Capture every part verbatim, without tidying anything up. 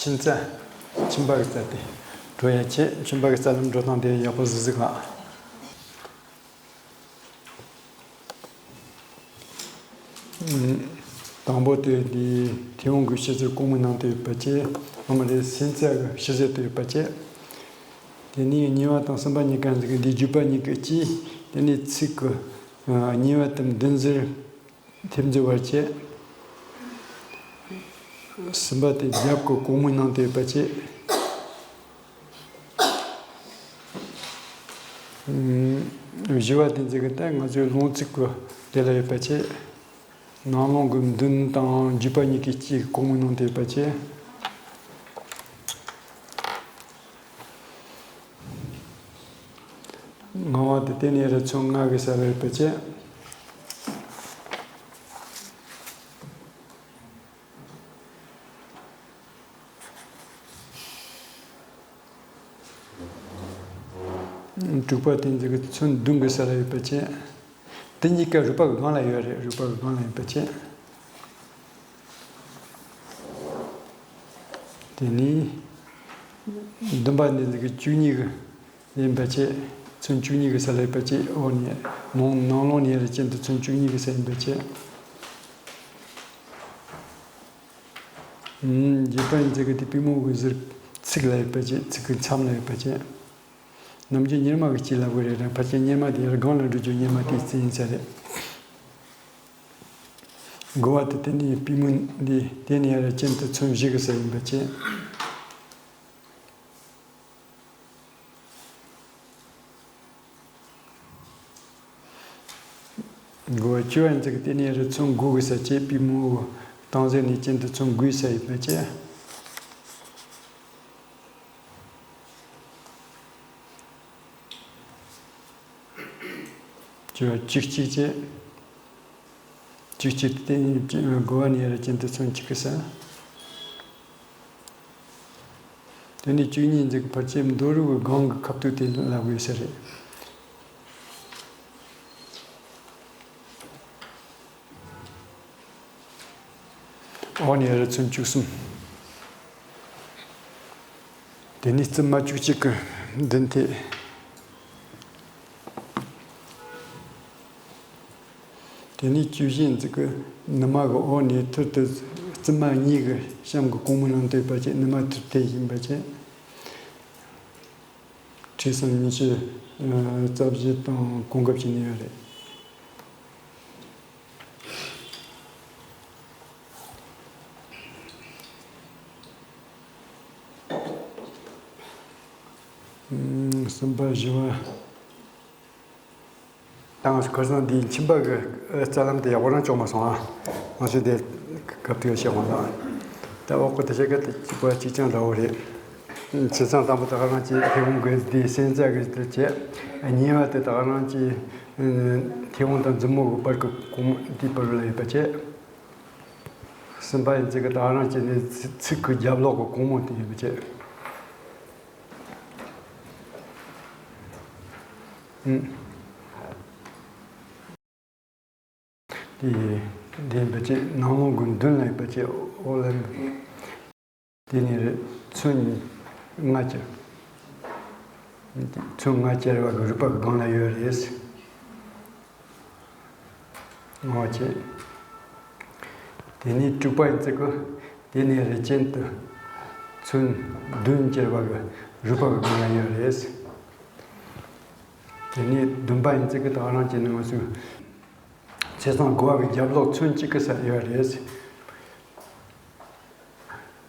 ཤིང་རྩ། ཁྱིམ་པ་གི་རྩ་དེ་འགྲོ་ཡ་ཆེད། ཁྱིམ་པ་གི་རྩ་ལམ་འགྲོ་སྟངས་དེ་ཡག་པོ་གཟིགས་གཟིགས་ཨ། དང་པོ་དེ་འདི་མཐེ་བོང་གི་ཕྱི་ཟུར་གོང་མའི་ནང་དུ་ཡོད་པ་བྱས། ཨ་མ་རེ་སེམས་རྩ་གི་ཕྱི་ཟུར་དུ་ཡོད་པ་བྱས། དེ་ནས་གཉིས་པ་དང་གསུམ་པ་གཉིས་ཀ་འཛིན་གི་འདི་རྒྱུད་པ་གཉིས་ཀྱི་དཀྱིལ། དེ་ནས་ཚིགས་ཀྱི་གཉིས་པ་དང་བདུན་ཟུར་ཐེབས་འཛིན་བར་བྱས། གསུམ་པ་དེ་རྒྱབ་ཀྱི་གོང་མའི་ནང་དུ་ཡོད་པ་བྱས། བཞི་བ་དེ་འཛིན་གི་ད་ང་ཚོའི་རླུང་ཚིགས་ཀྱི་དེ་ལ་ཡོད་པ་བྱས། ནང་རླུང་གི་མདུན་དང་རྒྱུད་པ་གཉིས་ཀྱི་དཀྱིལ་གྱི་གོང་མའི་ནང་དུ་ཡོད་པ་བྱས། ལྔ་བ་དེ་དེ་ནས་རེ་ཚོན་ལྔ་གི་ས་ལ་ཡོད་པ་བྱས། དྲུག་པ་དེ་འཛིན་གི་ཚོན་བདུན་གི་ས་ལ་ཡོད་པ་བྱས། དེ་གཉིས་ཀ་རུས་པ་གི་སྒང་ལ་ཡོད་རེད། རུས་པ་གི་སྒང་ལ་ཡོད་པ་བྱས། དེ་ནས་བདུན་པ་འདི་འདི་གི་བཅུ་གཉིས་གི་ཡིན་པ་བྱས། ཚོན་བཅུ་གཉིས་གི་ས་ལ་ཡོད་པ་བྱས། འོག་ནས་ནང་ནང་ལོགས་ནས་རེ་ཅན་དུ་ཚོན་བཅུ་གཉིས་གི་ས་ཡིན་པ་བྱས། ཨུམ། རྒྱུད་པ་ཡིན་ཚིག་གི་དེ་པུས་མོ་གི་ཟུར་ཚིགས་ལ་ཡོད་པ་བྱས། ཚིགས་གི་མཚམས་ལ་ཡོད་པ་བྱས། ནམ་རྒྱུན་གཉེར་མ་གི་དཀྱིལ་ལ་དགོས་རེད་ར། ཕལ་ཆེར་གཉེར་མ་དེ་ཡར་སྒང་ལ་འགྲོ་རྒྱུ་གཉེར་མ་དེའི་རྩིས་ཡིན་ས་རེད། དགུ་བ་དེ་དེ་ནས་པུས་མོ་འདི་དེ་ནས་ཡར་ཅན་དུ་ཚོན་བཞི་གི་ས་ཡིན་པ་བྱས། དགུ་བ་བཅུ་བ་ཡིན་ཚིག་དེ་ནས་ཡར་ཚོན་དགུ་གི་ས་བྱས། པུས་མོ་གི་སྟེང་ཟེར་ནས་ཅན་དུ་ཚོན་དགུའི་ས་ཡིན་པ་བྱས། བཅུ་བ་བཅུ་གཅིག་བྱས། བཅུ་གཅིག་དེ་དགུ་བ་ནས་ར་ཅན་དུ་ཚོན་གཅིག་གི་ས། དེ་ནས་བཅུ་གཉིས་འཛིན་གི་ཕར་ཕྱིན་རྡོ་རུས་ཀྱི་སྒང་གི་ཁ་ཐུག་དེ་ལ་དགོས་ས་རེད། འོག་ནས་ར་ཚོན་བཅུ་གསུམ། དེ་ནས་རྩིབ་མ་བཅུ་གཅིག་གི་མདུན་ཐད། དེ་ནས་བཅུ་བཞི་འཛིན་གི་ནུ་མ་གི་འོག་ནས་ཐུར་དུ་རྩིབ་མ་གཉིས་ཀྱི་གཤམ་གྱི་གོང་མའི་ནང་དུ་ཡོད་པ་བྱས། ནུ་མ་ཐུར་དེ་ཡིན་པ་བྱས། ཁྲི་སྲོང་ཉི་ཤུ་རྩ་བཞི་དང་གོང་འགབ་བྱས་ནས་ཡོད་རེད། གསུམ་པ་བཞི་བ། ད་ང་ཚོ་ཁ་སང་འདིའི་མཆིན་པ་གི་རྩ་ལམ་དེ་ཡག་པོ་རང་བྱུང་མ་སོང་ཨ། ང་ཚོ་དེ་སྐབས་དེ་བཤད་དགོས་འདུག་ད་འོག་གི་དེ་བཤད་གི་དེ་གཅིག་པ་གཅིག་རྐྱང་འདྲ་བོ་རེད། བྱས་ཙང་དང་པོ་ད་ག་རང་གི་མཐེ་བོང་གི་འདི་སེམས་རྩ་གི་དེ་བྱས། གཉིས་པ་དེ་ད་ག་རང་གི་མཐེ་བོང་དང་མཛུབ་མོ་གི་བར་གི་གོང་མ་འདི་བར་ལ་ཡོད་པ་བྱས། གསུམ་པ་ཡིན་ཚིག་གི་ད་ག་རང་གི་ནི་ཚིགས་གི་རྒྱབ་ལོགས་གི་གོང་མ་དེ་ཡོད་པ་བྱས། ཨུམ། དེ་དེ་འབད་ཅེས་ནང་ལོགས་ཀྱི་མདུན་ལ་ཡོད་པ་བྱས། འོག་ལ་དེ་ནས་རེད། ཚོན་ལྔ་ཅན། ཚོན་ལྔ་ཅན་བ་གི་རུས་པ་གི་སྒང་ལ་ཡོད་རེད། ངོ་བྱས། དེ་ནས་དྲུག་པ་ཡིན་ཚིག་གི་དེ་ནས་རེ་ཅན་དུ་ཚོན་བདུན་ཅན་བ་གི་རུས་པ་གི་སྒང་ལ་ཡོད་རེད། དེ་ནས་བདུན་པ་ཡིན་ཚིག་གི་ད་ག་རང་གི་ནང་སུ་ཚེས་བཟང་དགུ་བ་གི་རྒྱབ་ལོགས་ཚོན་གཅིག་གི་ས་ཡོད་རེད།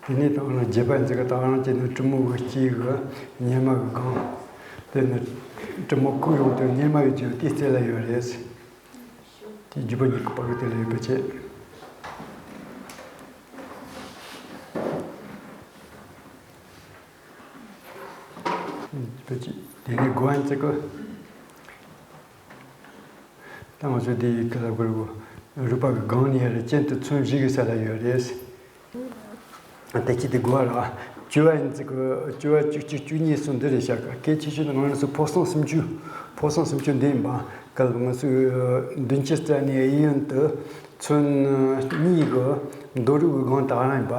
དེ་ནས་ད་ག་རང་བརྒྱད་པ་ཡིན་ཚིག་གི་ད་ག་རང་གི་ནི་གྲུ་མོ་གི་དཀྱིལ་གི་གཉེར་མ་གི་སྒང་། དེ་ནི་གྲུ་མོ་བཀུག་ཡོང་དུས་གཉེར་མ་གི་རྒྱུ་དེའི་རྩེ་ལ་ཡོད་རེད། དེ་རྒྱུ་པ་གཉིས་ཀྱི་བར་གི་དེ་ལ་ཡོད་པ་བྱས། དེ་ནས་དགུ་བ་ཡིན་ཚིག་གི་ད་ང་ཚོ་དེའི་ཀ་ལ་གུར་གུ་རུས་པ་གི་སྒང་ནས་རེ་ཅན་དུ་ཚོན་བཞི་གི་ས་ལ་ཡོད་རེད། དེ་ཅི་དེ་དགུ་བ་ར། བཅུ་བ་ཡིན་ཚིག་གི་བཅུ་བ་བཅུ་གཅིག་བཅུ་གཉིས་སོགས་འདི་རེད་བཞག་ག་གལ་ཆེ་ཤོས་ནི་ང་རང་ཚོ་ཕོ་གསང་སུམ་ཅུ། ཕོ་གསང་སུམ་ཅུ་འདི་ཡིན་པ། གལ་ང་ཚོའི་མདུན་གྱི་རྩ་ནས་གཡས་གཡོན་དུ་ཚོན་གཉིས་གི་རྡོ་རུས་གི་སྒང་དག་རང་ཡིན་པ།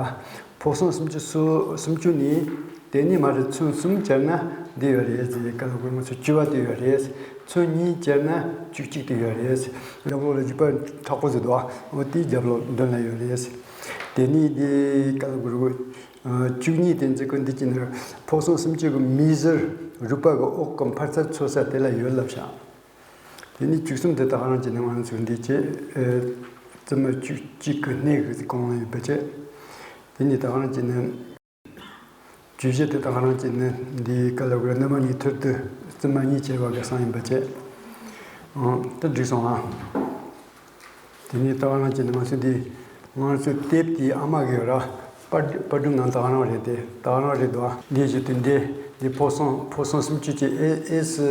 ཕོ་གསང་སུམ་ཅུ་སོ་སུམ་ཅུ་ནི་དེ་ནས་མར་ཚོན་གསུམ་བཅད་ན་འདི་ཡོད་རེད་ཟེར། ཀ་ལ་གོར་ང་ཚོ་བཅུ་པ་དེ་ཡོད་རེད། ཚོན་གཉིས་བཅད་ན་བཅུ་གཅིག་དེ་ཡོད་རེད། རྒྱབ་ལོགས་ལ་རྒྱུག་པ་མཁྲེགས་པོ་ཟེར་འདུག་ཨ། འོ་དེའི་རྒྱབ་ལོགས་མདུན་ལ་ཡོད་རེད། དེ་ནས་འདི་ཀ་ལ་གོར་བཅུ་གཉིས་དེ་འཛིན་གོ་འདི་ཅི་ནི་ཕོ་གསང་སུམ་ཅུ་གི་མིང་གཞིར་རུས་པ་གི་འོག་གི་འཕར་རྩ་ཚོ་ས་དེ་ལ་ཡོད་ལབ་བྱ། དེ་ནས་བཅུ་གསུམ་དེ་ད་ག་རང་བྱས་ནས་ང་ཚོས་འདི་བྱས། ཨེ། རྩིབ་མ་བཅུ་གཅིག་གི་སྣེ་གི་གོང་ལ་ཡོད་པ་བྱས། དེ་ནས་ད་ག་རང་བྱས་ནས་བཅུ་བཞི་དེ་ད་ག་རང་བྱས་ནས་འདིའི་ཀ་ལ་གོར་སྣེ་མ་གཉིས་ཐུར་དུ་རྩིབ་མ་གཉིས་བྱས་པ་གི་གསང་ཡིན་པ་བྱས། ཨང་། ད་འགྲིག་སོང་ཨ། དེ་ནས་ད་ག་རང་བྱས་ནས་ང་ཚོས་འདི་ང་ཚོའི་དེབ་དེའི་ཨ་མ་གི་ཡོད་ར། པར་པར་སྒྲིག་ནང་ད་ག་རང་རེད། དེ་ད་ག་རང་རེད་འདུག་ཨ། འདི་བཞིན་དུ་འདི་འདི་ཕོ་གསང་ཕོ་གསང་སུམ་ཅུ་གྱི་ཨེ་ཨེ་སི་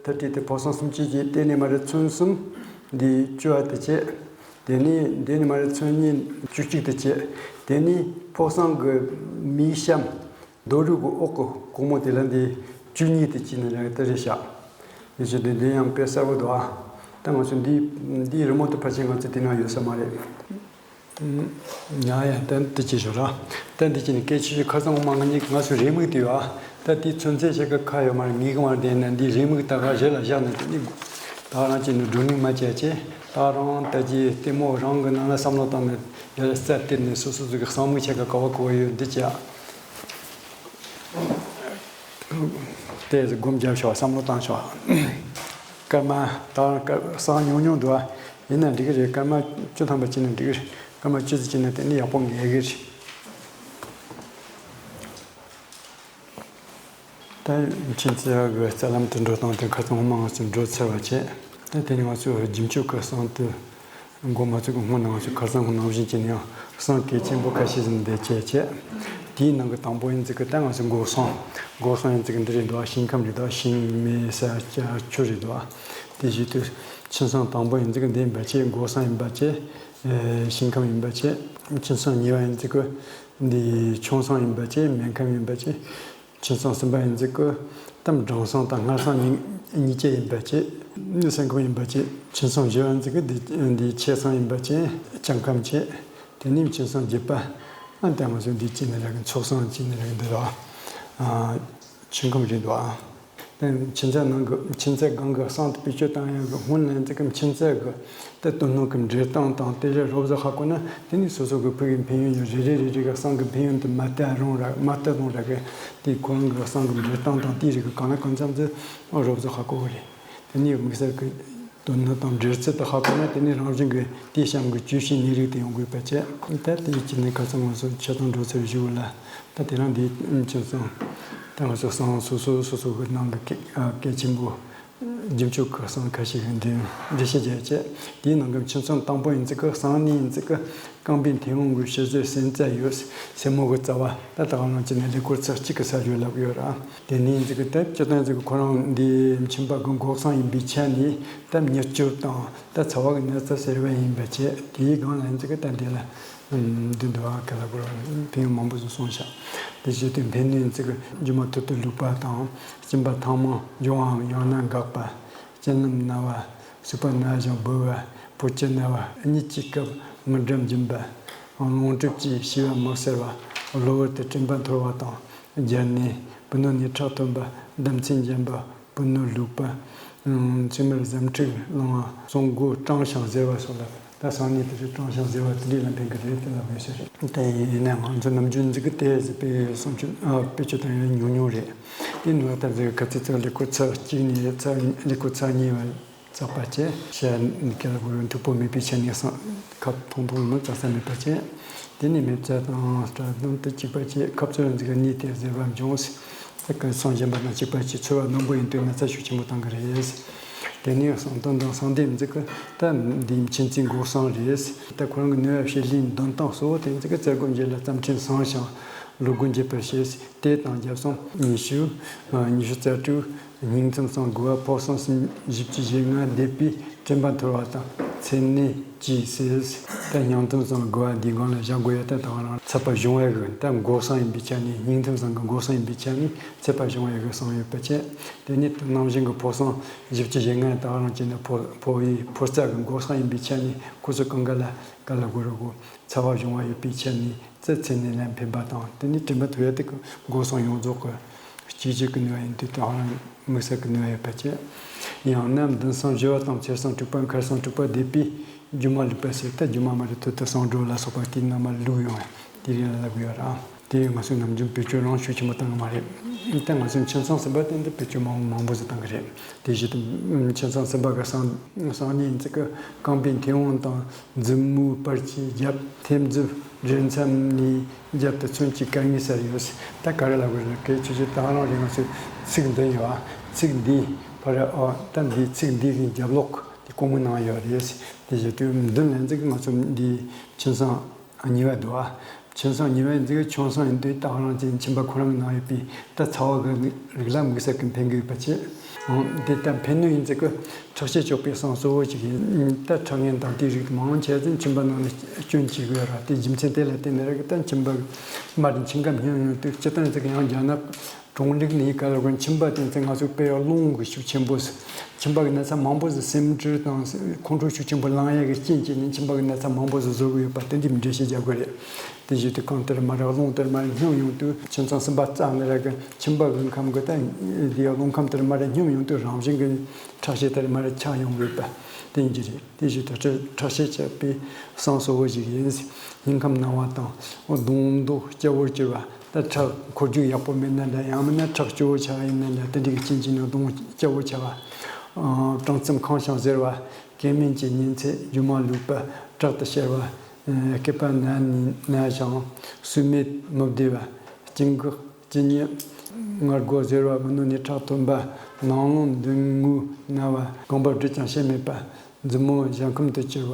ཐར་ཊི་དེ་ཕོ་གསང་སུམ་ཅུ་གྱི་དེ་ནས་མར་ཚོན་གསུམ། འདི་བཅུ་བ་དེ་བྱས། དེ་ནས་འདི་ནས་མར་ཚོན་གཉིས་བཅུ་གཅིག་དེ་བྱས། དེ་ནས་ཕོ་གསང་གི་མིང་གཤམ་རྡོ་རུས་ཀྱི་འོག་གི་གོང་མོ་དེ་ལ་འདི་བཅུ་གཉིས་དེ་བྱས་ནས་རེད། དེ་རེད་ཤག་དེ་བཞིན་དུ་འདི་ཡང་དཔེ་གསལ་པོ་འདུག་ཨ། ད་ང་ཚོ་འདི་འདིའི་རི་མོ་དེ་ཕལ་ཆེར་ང་ཚོ་དེ་ན་ཡོད་ས་མ་རེད། ཉ་ཡ་ད་འདི་ཅི་ཞོར་ར། ད་འདི་ཅི་ནི་སྐད་ཆ་ཞིག་ཁ་སང་མ་ང་གཉིས་ང་ཚོའི་རེའུ་མིག་དེ་ཡོད་ཨ། ད་དེའི་ཚོན་རྫས་ཞིག་གི་ཁ་ཡོད་མ་རེད། ངེས་གི་མ་རེད། དེ་ན་འདིའི་རེའུ་མིག་ད་ག་རེ་ལ་བཞག་ནས་དེ་ནི་ད་རང་ཅི་ནི་སྒྲོན་མིག་མ་བྱས་ཅེ། ད་རང་ད་ཅི་ལྟད་མོ་རང་གི་ནང་ལ་བསམ་བློ་བཏང་ནས་ཡར་རྩ་སྟེར་ནས་སོ་སོ་ཚོ་གི་གསང་མིག་ཆ་ག་ག་བ་ག་བ་ཡོད་འདི་ཅི་ཨ། དེ་སྒོམ་རྒྱབ་ཤོག་བསམ་བློ་བཏང་ཤོག་སྐར་མ་ད་སྐར་གསང་ཉུང་ཉུང་འདུག་ཨ། ཡིན་ན་འགྲིག་གི་རེད། སྐར་མ་བཅུ་ཐམ་པ་བྱས་ན་འགྲིག་གི་རེད། སྐར་མ་བཅུ་ཙམ་བྱས་ན་དེ་ནི་ཡག་པོ་ངེས་གི་རེད། ད་མཁྱེན་བརྩེ་གི་རྩ་ལམ་དུ་འགྲོ་སྟངས་དེ་ཁ་སང་ངོ་མ་ང་ཚོས་འགྲོ་ཚར་བ་བྱས། ད་དེ་ནི་ང་ཚོས་རྒྱུན་སྤྱོད་ཀྱི་གསང་དུ། མགོ་མ་ཚོས་ཀྱི་སྔོན་ན་ང་ཚོས་ཁ་སང་གི་ནང་བཞིན་གྱི་ནི་ཡང་གསང་གལ་ཆེན་པོ་ཁ་ཤས་ཟིན་བསྡད་བྱས་བྱས། དེའི་ནང་གི་དང་པོ་ཡིན་ཙི་གི་ད་ང་ཚོས་སྒོ་གསང་། སྒོ་གསང་ཡིན་ཙི་གི་འདི་རེད་འདུག་ཞིང་ཁམས་རེད་འདུག་ཞིང་མེ་ས་ལྕགས་ཆུ་རེད་འདུག་དེ་བཞིན་དུ་ཁྱིམ་ཚང་དང་པོ་ཡིན་ཙི་གི་འདི་ཡིན་པ་བྱས། སྒོ་གསང་ཡིན་པ་བྱས། ཨེ། ཞིང་ཁམས་ཡིན་པ་བྱས། ཁྱིམ་ཚང་གཉིས་པ་ཡིན་ཙི་གི་འདི་ཆུང་གསང་ཡིན་པ་བྱས། སྨན་ཁམས་ཡིན་པ་བྱས། ཁྱིམ་ཚང་གསུམ་པ་ཡིན་ཙི་གི་ཏམ་སྦྲང་གསང་དང་སྔར་གསང་གཉིས་གཉིས་ཀ་ཡིན་པ་བྱས། སེམས་ཁམས་ཡིན་པ་བྱས། ཁྱིམ་ཚང་བཞི་པ་ཡིན་ཙི་གི་འདི་འདི་ཆེ་གསང་ཡིན་པ་བྱས། ལྕགས་ཁམས་བྱས། དེ་ནས་ཁྱིམ་ཚང་བརྒྱད་པ། ཨ་ད་ང་ཚོ་འདི་ཅི་ནས་རག་གི་མཚོ་གསང་ཅི་ནས་རག་གི་འདི་ར། ཨ། ཆུ་ཁམས་རེད་འདུག་ཨ། ད་ཁྱིམ་ཚང་ནང་གི་ཁྱིམ་ཚང་སྒང་གི་གསང་དེ་བེད་སྤྱོད་བཏང་ཡག་གི་སྔོན་ལ་ཡིན་ཙི་གི་ཁྱིམ་ཚང་གི་ད་དོ་སྣང་གི་འགྲོ་སྟངས་དང་དེ་རེ་རོབ་ཙམ་ཧ་གོ་ན། དེ་ནས་སོ་སོ་གི་ཕུགས་ཀྱི་ཕན་ཡོན་ཡོད། རེ་རེ་རེ་རེ་གི་གསང་གི་ཕན་ཡོན་དེ་མ་བལྟས་རུང་ར་མ་བལྟས་རུང་ར་གི་དེ་ཁོ་རང་གི་གསང་གི་འགྲོ་སྟངས་དང་དེ་རིགས་ཀྱི་གང་ལ་གང་འཚམ་ཙམ་རོབ་ཙམ་ཧ་གོ་གི་རེད། དེ་ནས་དམིགས་བསལ་གྱི་དོན་སྣོད་དང་འབྲེལ་ཚུལ་དེ་ཧ་གོ་ན། དེ་ནས་རང་བཞིན་གྱིས་དེའི་གཤམ་གྱི་བཅུད་ཤིང་གནས་རིགས་དེ་ཡོང་དགོས་པ་བྱས། ད་དེའི་ཕྱིར་ནས་ཁ་སང་ང་ཚོ་ཆེད་དོན་འགྲོ་ཚར་བའི་གཞུག་ལ། ད་དེ་རིང་འདིའི་ཁྱིམ་ཚང་ད་ང་ཚོ་གསང་སོ་སོ་སོ་སོ་གི་ནང་གི་གལ་གལ་ཆེན་པོ། རྒྱུན་སྤྱོད་ཀྱི་གསང་ཁ་ཤས་ཤིག་འདི་འགྲེལ་བཤད་བརྒྱབ་བྱས། དེའི་ནང་གི་ཁྱིམ་ཚང་དང་པོ་ཡིན་ཙི་གི་གསང་གནས་ཡིན་ཙི་གི་རྐང་པའི་མཐེ་བོང་གི་ཕྱི་ཚུལ་སེན་རྩ་ཡོད། སེན་མོ་གི་རྩ་བ་ད་ད་ག་ནང་བྱས་ནས་ཀླད་ཀོར་ཚེག་གཅིག་གི་ས་ཡོད་ལབ་ཀྱི་ཡོད་ར། དེ་ནས་ཡིན་ཙི་གི་ད་སྤྱིར་བཏང་ཙི་གི་ཁོ་རང་འདི་མཆིན་པ་གི་མགོ་གསང་ཡིན་པའི་ཆ་ནས་ད་མྱུར་སྐྱོབ་དང་ད་ཚ་བ་གི་ན་ཚ་སེལ་བ་ཡིན་པ་བྱས། དེའི་སྒང་ལ་ཡིན་ཙི་གི་ད་འདི་ལ་འདི་འདུག་ཨ། ག་ལ་གོ་ཕན་ཡོན་མང་པོ་ཞིག་གསུངས་ཤག་དེ་བཞིན་དུ་ཕན་གནོད་ཡིན་ཙི་གི་རྒྱུ་མ་ཐུར་དུ་ལུག་པ་དང་། གཅིན་པ་ཐང་མོ་འབྱུང་བའམ་ཡང་ན་འགག་པ། སྤྱན་ལམ་ན་བ། སྲིད་པ་ན་ཞིང་འབུལ་བ། ཕོ་སྐྱེས་ན་བ། གཉིད་ཀྱི་སྐབས་ངུ་འགྲམ་འབྱིན་པ། ལོང་སྒྲིབ་ཀྱིས་ཤི་བ་མི་གསལ་བ། གློ་བུར་དུ་དྲན་པ་འཐོར་བ་དང་། སྦྱར་ནད། བུ་སྣོད་ནས་ཁྲག་ཐོན་པ། ལྡབ་མཚོན་འཇམ་པ། བུ་སྣོད་ལུག་པ། མཚན་མོར་གཟེམ་འཁྲུག་ལངས་པ། གསང་སྒོ་སྐྲངས་ཤིང་གཟེར་བ་སོགས་ལ། ད་གསང་གནས་དེ་ཚོ་སྐྲངས་ཤིང་གཟེར་བ་དེ་འདྲ་ལ་ཕན་གི་རེད་དེ་ལབ་དགོས་ས་རེད། ད་ཡིན་ན་ང་ཚོ་ནམ་རྒྱུན་འཛི་གི་དེ་བེད་སྤྱོད་བཏང་ཡ་ཉུང་ཉུང་རེད། དེ་ནང་ལྟར་ཟེར་ག་ཚོད་ཚོད་ཀླད་ཀོར་ཚེག་གཅིག་ནས་ཚེག་ཀླད་ཀོར་ཚེག་གཉིས་བར་བཙགས་པ་བྱས། ཤ་ནི་ཀ་ལ་གོ་རུ་མཐུག་པོ་མེད་པའི་ཆ་ནས་སང་ཁབ་ཐུང་ཐུང་མི་བཙག་ས་མེད་པ་བྱས། དེ་ནས་མེ་བཙའ་དང་སྐྲ་དང་དེ་གཅིག་པ་བྱས། ཁབ་ཚོད་འཛི་གི་གནས་དེ་གཟེར་བ་འབྱུང་། ད་ག་སང་གཞན་པ་དང་གཅིག་པ་བྱས། ཚོར་བ་རྣོན་པོ་ཡིན་དུས་ན་ཚ་ཤུགས་ཆེན་པོ་བཏང་གི་རེད། དེ་ནས་གསང་སྟོན་དང་གསང་འདེབས་འཛི་གི་ད་འདིའི་མཁྱེན་བརྩེའི་མགོ་གསང་རེད། ད་ཁོ་རང་གི་ནུས་པ་བཤད་ལུས་འདོན་སྟངས་གཙོ་བོ་དེ་འཛི་གི་རྩ་སྒོ་འབྱེད་ལ་རྩ་ཕྲན་བཟང་ཞིང་བློ་སྒོ་འབྱེད་པར་བྱེད། དེ་དང་རྒྱབ་གསང་ཉི་ཤུ། ཉི་ཤུ་རྩ་དྲུག་སྙིང་མཚམས་སང་དགུ་བ་འཕོ་སང་གསུམ་བཞི་བཅུ་ཞེ་ལྔ་འདས་པའི་དྲན་པ་འཐོར་བ་དང་མཚན་ནས་ཅི་ཟེར། ད་སྙིང་མཚམས་སང་དགུ་བ་འདིའི་སྒང་ལ་བཞག་དགོས་ཡ་ད་ད་རང་ཚད་པ་གཞུང་བ་གི་ད་འགོག་སང་ཡིན་པའི་ཆ་ནས། སྙིང་མཚམས་སང་གི་འགོག་སང་ཡིན་པའི་ཆ་ནས་ཚད་པ་གཞུང་བ་གི་སང་ཡོད་པ་བྱས། དེ་ནས་དེ་ནང་བཞིན་གི་འཕོ་སང་བཞི་བཅུ་ཞེ་ལྔ་ད་རང་བྱས་ན་འཕོ་འཕོ་བའི་འཕོ་རྩ་གི་འགོག་སང་ཡིན་པའི་ཆ་ནས་ཁོ་ཚོ་གང་ག་ལ་ག་ལ་དགོས་རུ་གོ་ཚད་པ་གཞུང་བ་ཡོད་པའི་ཆ་ནས། རྩ་ཚད་ནས་ལན་འཕེན་པ་དང་། དེ་ནས་དྲན་པ་ཐོབ་ཡ་དེ་གི་འགོག་སང་ཡོངས་རྫོགས་ཀྱི་གཅིག་གཅིག་གི་ནུས་པ་ཡིན་དུས་དེ་ཧང་དམིགས་བསལ་གྱི་ནུས་པ་ཡོད་པ་བྱས། ཡང་ན་མདུན་སང་བཞི་བ་དང་ཚེས་སང་དྲུག་པ་མཁར་སང་དྲུག་པ་འདས་པའི་སྒྱུ་མ་ལུས་པ་ཟེར། ད་སྒྱུ་མ་མ་རེད་དུ་དུ་སང་འགྲོ་ལ་སོགས་པ་དེའི་ནང་མ་ལུག་ཡོང་བ་དེ་རེད་ལབ་ཡོད་ར། དེ་ང་ཚོའི་ནམ་རྒྱུན་བེད་སྤྱོད་རང་ཤུགས་ཆེན་པོ་བཏང་གི་མ་རེད། ད་ང་ཚོའི་མཁྱེན་སང་གསུམ་པ་དེ་འདི་བེད་སྤྱོད་མང་མང་པོ་ཟིག་བཏང་གི་རེད། དེ་བཞིན་དུ་མཁྱེན་སང་གསུམ་པ་གི་སང་སང་ཉིན་ཚིག་གི་རྐང་པའི་མཐེ་བོང་དང་། མཛུབ་མོའི་སྤར་གྱི་རྒྱབ། མཐེབ་མཛུབ་འབྲེལ་མཚམས་ནས་རྒྱབ་ཏུ་མཚོན་གྱི་སྐར་ངོས་སར་ཡོད། ད་ག་རེ་ལབ་དགོས་ན་གལ་ཆེ་ཆེ་ད་རང་རེ་ང་ཚོས་ཚིག་འདི་ཡོད་ཨ། ཚིག་འདི་ཕ་ར་ཨོ་ད་འདི་ཚིག་འདི་གི་རྒྱབ་ལོགས་དེ་གོང་གི་ནང་ཡོད་རེད། དེ་བཞིན་དུ་མདུན་ལ་འཛེགས་ང་ཚོ་འདི་མཁྱེན་སང་གཉིས་པ་འདུག་ཨ། མཁྱེན་སང་གཉིས་པ་ཡིན་ཚིག་ཁྱོད་སང་ཡིན་དུས་ད་རང་ཅན་མཁྱེན་པ་ཁོ་རང་གི་ནང་ཡོད་པའི་ད་ཚ་བ་གི་རིགས་ལ་དམིགས་བསལ་གྱི་འཕེན་གི་ཡོད་པ་བྱས། འོང་འདི་ལྟར་འཕེན་ནུས་ཡིན་ཚིག་གི་ཁྲག་ཤེད་གཅོག་པའི་གསང་གཙོ་བོ་ཞིག་ཡིན། ད་ཁྲག་ངན་དང་དེའི་རིགས་མང་ཆེ་ཚོས་མཁྱེན་པ་ནང་ནས་སྐྱོན་བྱེད་གི་ཡོད་ར། དེ་རྒྱུ་མཚན་དེ་ལ་བརྟེན་ནས་ར་གི་ད་མཁྱེན་པ་མ་རེད་མཁྱེན་ཁམས་སྙོམས་ཡོང་དུས་སྤྱི་བཏང་ཚིག་ཡང་རྒྱ་ནག་གྲོང་རིག་ནས་ག་ལ་གོ་མཁྱེན་པ་དེ་ཚོ་ང་ཚོ་དཔེ་ཡང་རླུང་གི་ཤུགས་ཆེན་པོ་ཟིག་མཁྱེན་པ་གི་ན་ཚ་མང་པོ་ཟིག་སེམས་འགྲུལ་དང་ཁོང་ཁྲོ་ཤུགས་ཆེན་པོ་ལངས་ཡ་གི་རྐྱེན་བྱས་ནས་མཁྱེན་པ་གི་ན་ཚ་མང་པོ་ཟིག་བཟོ་གི་ཡོད་པ་དེ་འདྲའི་འགྲེལ་བཤད་རྒྱག་དགོས་རེད། དེ་བཞིན་དུ་གང་ལྟར་མ་རེད་རླུང་ལྟར་མ་རེད་སྙོམས་ཡོང་དུས་མཁྱེན་སང་གསུམ་པ་རྩ་ནས་ར་གི་མཁྱེན་པ་གི་ཁམས་གི་ད་འདི་ཡང་རླུང་ཁམས་ལྟར་མ་རེད་སྙོམས་ཡོང་དུས་རང་བཞིན་གི་ཁྲག་ཤེད་ལྟར་མ་རེད་ཆག་ཡོང་གི་ཡོད་པ་དེ་འདྲ་རེད། དེ་བཞིན་དུ་ཁྲག་ཁྲག་ཤེད་ཆག་པའི་གསང་གཙོ་བོ་ཞིག་ཡིན། སྙིང་ཁམས་ན་བ་དང་གདོང་མདོག་སྐྱ་བོར་གྱུར་བ། ད་ཁྲག་འཁོར་རྒྱུག་ཡག་པོ་མེད་ན་འདྲ། ཡང་མིན་ན་ཁྲག་སྐྱོ་བོ་ཆགས་ཡིན་ན་འདྲ། དེ་འདྲའི་རྐྱེན་གྱིས་ནི་གདོང་སྐྱ་བོ་ཆགས་པ། གྲང་རྩམ་ཁེངས་ཤིང་གཟེར་བ། སྐྱེ་དམན་གྱི་ཉིན་ཚེ་སྒྱུ་མ་ལུས་པ། དྲག་ཏུ་གཤེར་བ། སྐེད་པ་ན་ནི་ན་ཞིང་སུ་མེད་མི་བདེ་བ། སྐྱིད་འགག་སྐྱིད་ཉལ། ངར་སྒོ་གཟེར་བ། མི་ནུ་ནས་ཁྲག་ཐོན་པ། ནང་རླུང་མདུན་ངོས་ན་བ། རྐང་པ་བསྒྲིལ་ཀྱང་ཕྱེད་མེད་པ། མཛུབ་མོ་གཞལ་ཁམས་དུ་གྱུར་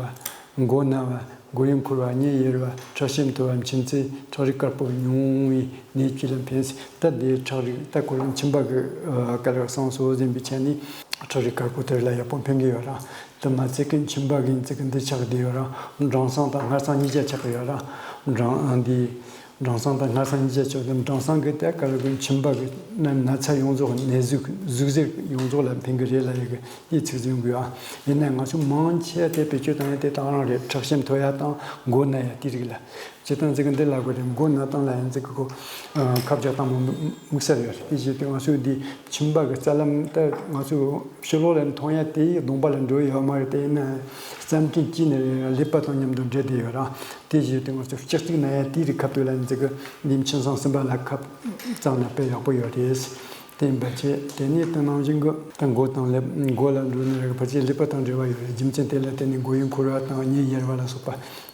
བ། མགོ་ན་བ། མགོ་ཡུ་འཁོར་བ། གཉིད་ཡེར་བ། ཁྲག་ཤེད་མཐོ་བ། མཁྱེན་ཚེ་ཁྲག་རིགས་དཀར་པོ་མྱོང་བའི་ནད་བཅས་ལ་ཕན། ད་འདིའི་ཁྲག་རིགས་ད་ཁོ་རང་མཁྱེན་པ་གི་ཨ་ག་རེ་གསང་གསོལ་ཟིན་པའི་ཆ་ནས་ཁྲག་རིགས་དཀར་པོ་དེ་ལ་ཡག་པོ་ཕན་གི་ཡོད་ར། དེ་མ་ཚད་ཀྱི་མཁྱེན་པ་གི་ཚིག་གི་འདི་ཆགས་བསྡད་ཡོད་ར། སྦྲང་སང་དང་སྔར་སང་གཉིས་ཆ་ཆགས་ཡོད་ར། སྦྲང་འདི། སྦྲང་སང་དང་སྔར་སང་གཉིས་ཆ་ཆགས་དུས་སྦྲང་སང་གི་དེ་ག་རེ་གི་མཁྱེན་པ་གི་ན་ན་ཚ་ཡོངས་རྫོགས་ནད་ཟུག་ཟུག་གཟེར་ཡོངས་རྫོགས་ལ་ཕན་གི་རེད་ལ་ཡོད་གི་དེའི་ཚིག་ཟིན་དགོས་ཨ། ཡིན་ན་ང་ཚོ་མང་ཆེ་དེ་བེད་སྤྱོད་བཏང་ཡ་དེ་དང་རང་རེད། ཁྲག་ཤེད་མཐོ་ཡ་དང་མགོ་ན་ཡ་དེ་རིགས་ལ། སྤྱིར་བཏང་ཚིག་གི་འདི་ལ་དགོས་རེད། མགོ་ན་སྟངས་ལ་ཡང་ཚིག་གི་གོ་ཁབ་རྒྱག་སྟངས་མང་དམིགས་བསལ་ཡོད་རེད། དེ་བཞིན་དུ་ང་ཚོའི་འདི་མཁྱེན་པ་གི་རྩ་ལམ་དེ་ང་ཚོའི་ཕྱི་ལོགས་ལ་མཐོང་ཡ་དེ་གདོང་པ་ལ་འགྲོ་ཡོད་མ་རེད། དེ་ཡིན་ན་རྩམ་ཐིག་གཅིག་ནས་ཀླད་པ་དང་མཉམ་དུ་འབྲེལ་བསྡད་ཡོད་ར། དེ་བཞིན་དུ་ང་ཚོ་ལྕགས་ཐིག་ན་ཡ་དེའི་རིགས་ཁ་ཐུག་ལ་འཛི་གི་འདི་མཁྱེན་སང་གསུམ་པ་ལ་ཁབ་གཙང་ན་དཔེ་ཡག་པོ་ཡོད་རེད། དེ་ཡིན་པ་བྱས་དེ་ནས་དེ་ནང་བཞིན་གི་ད་མགོ་དང་ཀླད་མགོ་ལ་འགྲོ་ནས་ར་གི་ཕལ་ཆེར་ཀླད་པ་དང་འབྲེལ་བ་ཡོད་རེད། རྒྱུ་མཚན་དེ་ལ་བརྟེན་ནས་མགོ་ཡུ་འཁོར་བ་དང་གཉིད་ཡེར་བ་ལ་སོགས་པ་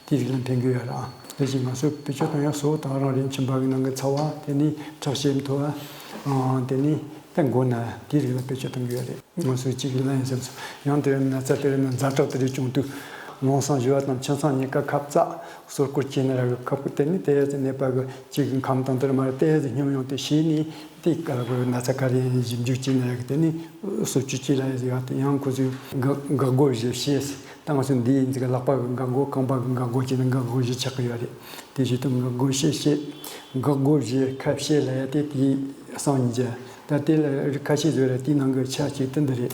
དེའི་རིགས་ལ་ཕན་གི་ཡོད་ར། དེ་བཞིན་ང་ཚོ་བེད་སྤྱོད་གཏོང་ཡ་གཙོ་བོ་དང་རང་རེ་མཁྱེན་པ་གི་ནང་གི་ཚ་བ། དེ་ནས་ཁྲག་ཤེད་མཐོ་བ། དེ་ནས་ད་མགོ་ན་དེའི་རིགས་ལ་བེད་སྤྱོད་གཏོང་གི་ཡོད་རེད། ང་ཚོས་གཅིག་གི་ལན་ཡིན་སེམས་སོ། ཡང་དེ་ན་ཚ་དེ་རིགས་ན་ཛ་དྲག་དེ་རིགས་བྱུང་དུས་སློང་སང་ཞུ་བ་དང་མཁྱེན་སང་གཉིས་ཀ་ཁབ་ཙག་སོར་སྐོར་བྱས་ནས་ར་གི་ཁབ་གི་དེ་ནས་དེ་ཡ་ཚེ་ནད་པ་གི་གཅིག་གི་ཁམས་དང་དེར་མ་ར་དེ་ཡ་ཚེ་སྙོམས་ཡོང་དུས་ཤེས་ནས་དེ་ག་ར་གི་ན་ཚ་ག་རེ་ཡིན་ཞིབ་འཇུག་བྱས་ནས་ར་གི་དེ་ནས་སོ་བཅུ་གཅིག་ལ་ཡ་ཚེ་ཡ་དེ་ཡང་ཁོ་ཚོས་འགག་འགག་སྒོ་བཞི་ཤེས། ད་ང་ཚོ་འདིའི་འཛི་གི་ལག་པ་གི་འགག་སྒོ་རྐང་པ་གི་འགག་སྒོ་བྱས་ན་འགག་སྒོ་བཞི་ཆགས་ཀྱི་ཡོད་རེད། དེ་བཞིན་དུ་འགག་སྒོ་ཤེས་ཤེས། འགག་སྒོ་བཞི་ཁ་ཤས་ལ་ཡ་དེ་དེའི་སང་ཉིན་བྱ། ད་དེ་ལ་རིགས་ཁ་ཤས་བཟོས་ར་དེའི་ནང་གི་ཆ་གཅིག་དེ་འདི་རེད།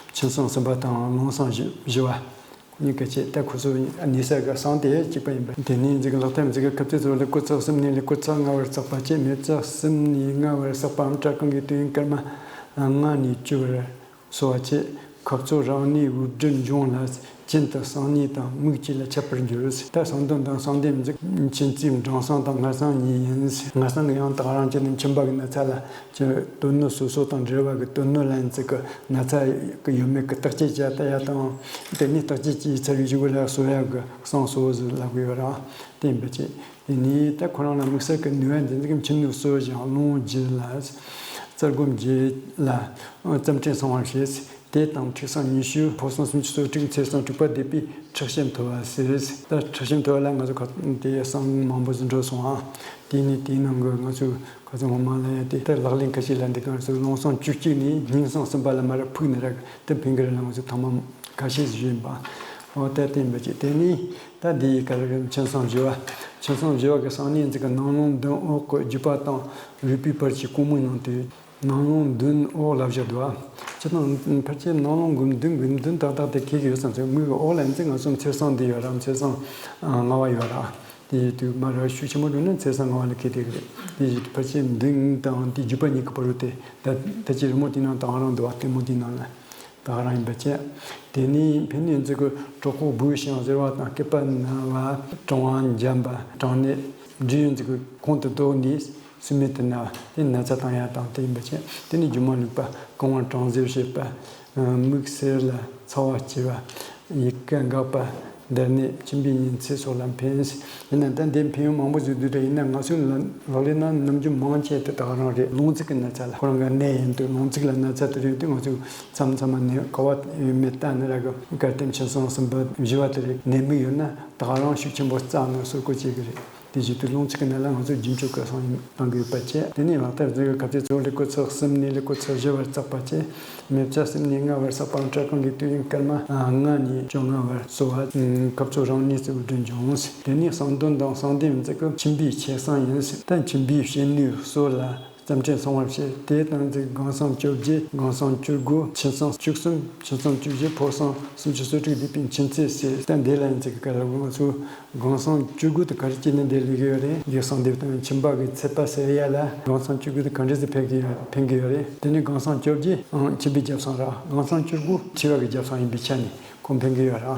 མཁྱེན་སང་གསུམ་པ་དང་སློང་སང་བཞི་བཞི་བ། གཉིས་ཀ་བྱས་ད་ཁོ་ཚོ་གནས་ས་གི་སང་དེ་གཅིག་པ་ཡིན་པ། དེ་ནས་འཛི་གི་ལག་ཐབས་འཛི་གི་ཁབ་ཚེ་ཚོ་ལི་ཀོ་ཚག་གསུམ་ནས་ལི་ཀོ་ཚག་ལྔ་བར་བསགས་པ་བྱས། མེ་བཙའ་གསུམ་ནས་ལྔ་བར་བསགས་པའམ་སྐྲ་གང་གི་དུས་ཡུན་སྐར་མ་ལྔ་ནས་བཅུ་བར། གསོ་བ་བྱེད། ཁབ་ཚོ་རང་ནུས་དབུགས་སྒྲིབ་འབྱུང་ལ་རྐྱེན་དུ་གསང་ནུས་དང་མིག་བཅས་ལ་ཁྱབ་པར་འགྱུར། ད་གསང་དོན་དང་གསང་དེ་འཛི་མཁྱེན་རྩིས་སྦྲང་སང་དང་སྔར་སང་གཉིས་ཡིན། སྔར་སང་གི་ཡང་དག་རང་བྱས་ནས་མཁྱེན་པ་གི་ན་ཚ་ལ་ཀྱི་དོན་སྣོད་སོ་སོ་དང་འབྲེལ་བ་གི་དོན་སྣོད་ལ་འཛི་གི་ན་ཚ་གི་ཡོད་མེད་གི་བརྟག་དཔྱད་བྱ་ལྟ་ཡ་དང་། དེ་ནས་བརྟག་དཔྱད་བྱས་ཚར་བའི་གཞུག་ལ་གསོ་ཡ་གི་གསང་གསོ་བ་ཟིག་ལབ་གི་ཡོད་ར། དེ་ཡིན་པ་བྱས། དེ་ནས་ད་ཁོ་རང་ལ་དམིགས་བསལ་གྱི་ནུས་པ་འདི་འཛིན་གྱི་མཁྱེན་ནུས་གསོ་ཞིང་སློང་རྒྱུ་ལ། རྩ་སྒོམ་རྒྱུ་ལ་རྩོམ་འཕྲོ་སོང་བར་བྱེད། དེ་དང་འཁྲིག་སང་ཉི་ཤུ་འཕོ་སང་སུམ་ཅུ་སོ་དྲུག་ཚེས་སང་དྲུག་པ་འདས་པའི་ཁྲག་ཤེད་མཐོ་བ་ཟེར། ད་ཁྲག་ཤེད་མཐོ་བ་ལ་ང་ཚོ་ཁ་དེ་སང་མང་པོ་ཟིན་འགྲོ་སོང་ཨ། དེ་ནས་དེའི་ནང་གི་ང་ཚོས་ཁ་སང་ངོ་མ་ལ་ཡ་དེ་ལྟར་ལག་ལེན་ཁ་ཤས་ལ་འདི་ག་ཚོ་རླུང་སེམས་བཅུ་གཅིག་ནས་སྙིང་སེམས་གསུམ་པ་ལ་མར་ཕུག་ནས་ར་དེ་ཕན་གི་རེད་ལ་ང་ཚོས་ཐེངས་མ་ཁ་ཤས་ཤིག་ཞུས་ཡིན་པ། འོ་ད་དེ་ཡིན་པ་ཅིག་དེ་ནས་ད་འདི་ཡི་ག་ལ་རེད། མཆིམས་སེམས་བཞི་པ། མཆིམས་སེམས་བཞི་པ་གི་གསང་གནས་འཛིན་གི་ནང་རླུང་མདུན་འོག་གི་རྒྱུད་པ་དང་རུས་པའི་བར་གྱི་ཀོང་མོའི་ནང་དུ། ནང་རླུང་མདུན་འོག་ལ་བཞག་འདུག་ཨ། སྤྱིར་བཏང་ཕལ་ཆེར་ནང་རླུང་མདུན་གྱི་མདུན་ཏག་ཏག་དེ་ཁེགས་ཡོད་བསམ་ཚེ་མིག་གི་འོག་ལ་འཛིན་ང་ཚོ་མཚེར་སེམས་འདི་ཡོད་ར། མཚེར་སེམས་ལྔ་པ་ཡོད་ར། དེ་ཡོད་དུས་མ་ར་ཤུགས་ཆེན་པོ་འགྲོ་ན་མཚེར་སེམས་ལྔ་པ་ལ་ཁེགས་དེ་གི་རེད། དེ་ཡོད་དུས་ཕལ་ཆེར་མདུན་དང་དེ་རྒྱུད་པ་གཉིས་ཀྱི་བར་དུ་དེ་ད་ད་ཅི་རི་མོ་དེ་ནང་དང་རང་འདུག་ཨ། ལྟད་མོ་དེ་ནང་ལ་དག་རང་ཡིན་པ་བྱས། དེ་ནས་ཕན་ནུས་འཛིན་གྱི་གྲོད་ཁོག་སྦོས་ཤིང་གཟེར་བ་དང་སྐེད་པ་ན་བ། གྲང་བ་འཇམ་པ། གྲང་ནད། འབྲས་ཡོས་འཛིན་གྱི་ཁོང་དུ་ལྡོག་ནས། སྲིན་མོའི་དུག་ན་དེ་ན་ཚ་བཏང་ཡ་དང་དེ་ཡིན་པ་བྱས། དེ་ནས་རྒྱུ་མ་ལུག་པ། རྐང་བ་གྲང་གཟེར་བྱེད་པ། མིག་སེར་ལ་ཚ་བ་སྐྱེ་བ། ཡིད་ཀ་འགག་པ། འདར་ནད། མཆིན་པའི་གཉན་ཚད་སོགས་ལ་ཕན། ཡིན་ན་ད་འདི་ཕན་ཡོན་མང་པོ་ཞིག་འདུག་དེ་ཡིན་ན་ང་ཚོའི་ལ་ལག་ལེན་ན་ནམ་རྒྱུན་མང་ཆེ་དེ་དག་རང་རེད། རླུང་འཛིན་གྱི་ན་ཚ་ལ་ཁོ་རང་གི་ནད་ཡིན་དུས་རླུང་འཛིན་ལ་ན་ཚ་དེ་རེད་དུས་ང་ཚོས་མཚམས་མཚམས་ནས་ག་བ་ཡོད་མེད་ལྟ་ནི་ར་གི་གལ་ཏེ་མཆིན་སེམས་གསུམ་པ་བཞི་པ་དེ་རེད། ནད་མུག་ཡོད་ན་དག་རང་ཤུགས་ཆེན་པོ་རྩ་ནས་གསོ་དགོས་བྱེད་ཀྱི་རེད། དེ་བཞིན་དུ་རླུང་འཛིན་གྱི་ནད་ལ་ང་ཚོས་རྒྱུན་སྤྱོད་ཀྱི་གསང་ཡིན་གཏང་དགོས་པ་བཅས། དེ་ནས་ལག་བསྟར་མཛད་པའི་སྐབས་ཀྱི་གཙོ་བོ་ལེགས་པོ་ཚེག་གསུམ་ནས་ལེགས་པོ་ཚེག་བཞི་བར་བསགས་པ་བཅས། མེ་བཙའ་གསུམ་ནས་ལྔ་བར་བསགས་པའམ་སྐྲ་ཁུང་གི་དུས་ཡུན་སྐར་མ་ལྔ་ནས་བཅོ་ལྔ་བར་གསོ་བ། ཁབ་ཚོ་རང་གནས་སུ་འདྲེན་འབྱུང་། དེ་ནས་གསང་གདོན་དང་གསང་བདེ་འཛིན་གྱི་མཆིན་པའི་ཆེ་གསང་ཡིན། ད་མཆིན་པའི་བྱེད་ནུས་གསོ་ལ། རྩ་ཕྲན་གསང་བར་བྱེད། དེ་དང་འཛིན་སྒང་གསང་བཅོ་བརྒྱད། སྒང་གསང་བཅུ་དགུ། མཆིན་གསང་བཅུ་གསུམ། མཆིན་གསང་བཅུ་བཞི། ཕོ་གསང་སུམ་ཅུ་སོ་དྲུག་བསྡུས་པའི་མཆིན་ཚད་ཟེར། ད་འདི་ལ་འཛིན་གྱི་སྐབས་ལ་ང་ཚོས་སྒང་གསང་བཅུ་དགུ་དེ་ག་རེ་བྱས་ནས་འདི་ལས་ཀྱི་ཡོད་རེད། འདི་གསང་བདེ་དང་མཆིན་པ་གི་ཚད་པ་ཟེར་ཡ་ལ་སྒང་གསང་བཅུ་དགུ་དེ་ག་འདྲ་ཟེར་ཕན་གྱི་ཡོད་ཕན་གྱི་ཡོད་རེད། དེ་ནས་སྒང་གསང་བཅོ་བརྒྱད་མཆིན་པའི་རྒྱབ་གསང་ར། སྒང་གསང་བཅུ་དགུ་མཁྲིས་པ་གི་རྒྱབ་གསང་ཡིན་པའི་ཆ་ནས་ཁོ་ཕན་གྱི་ཡོད་ར།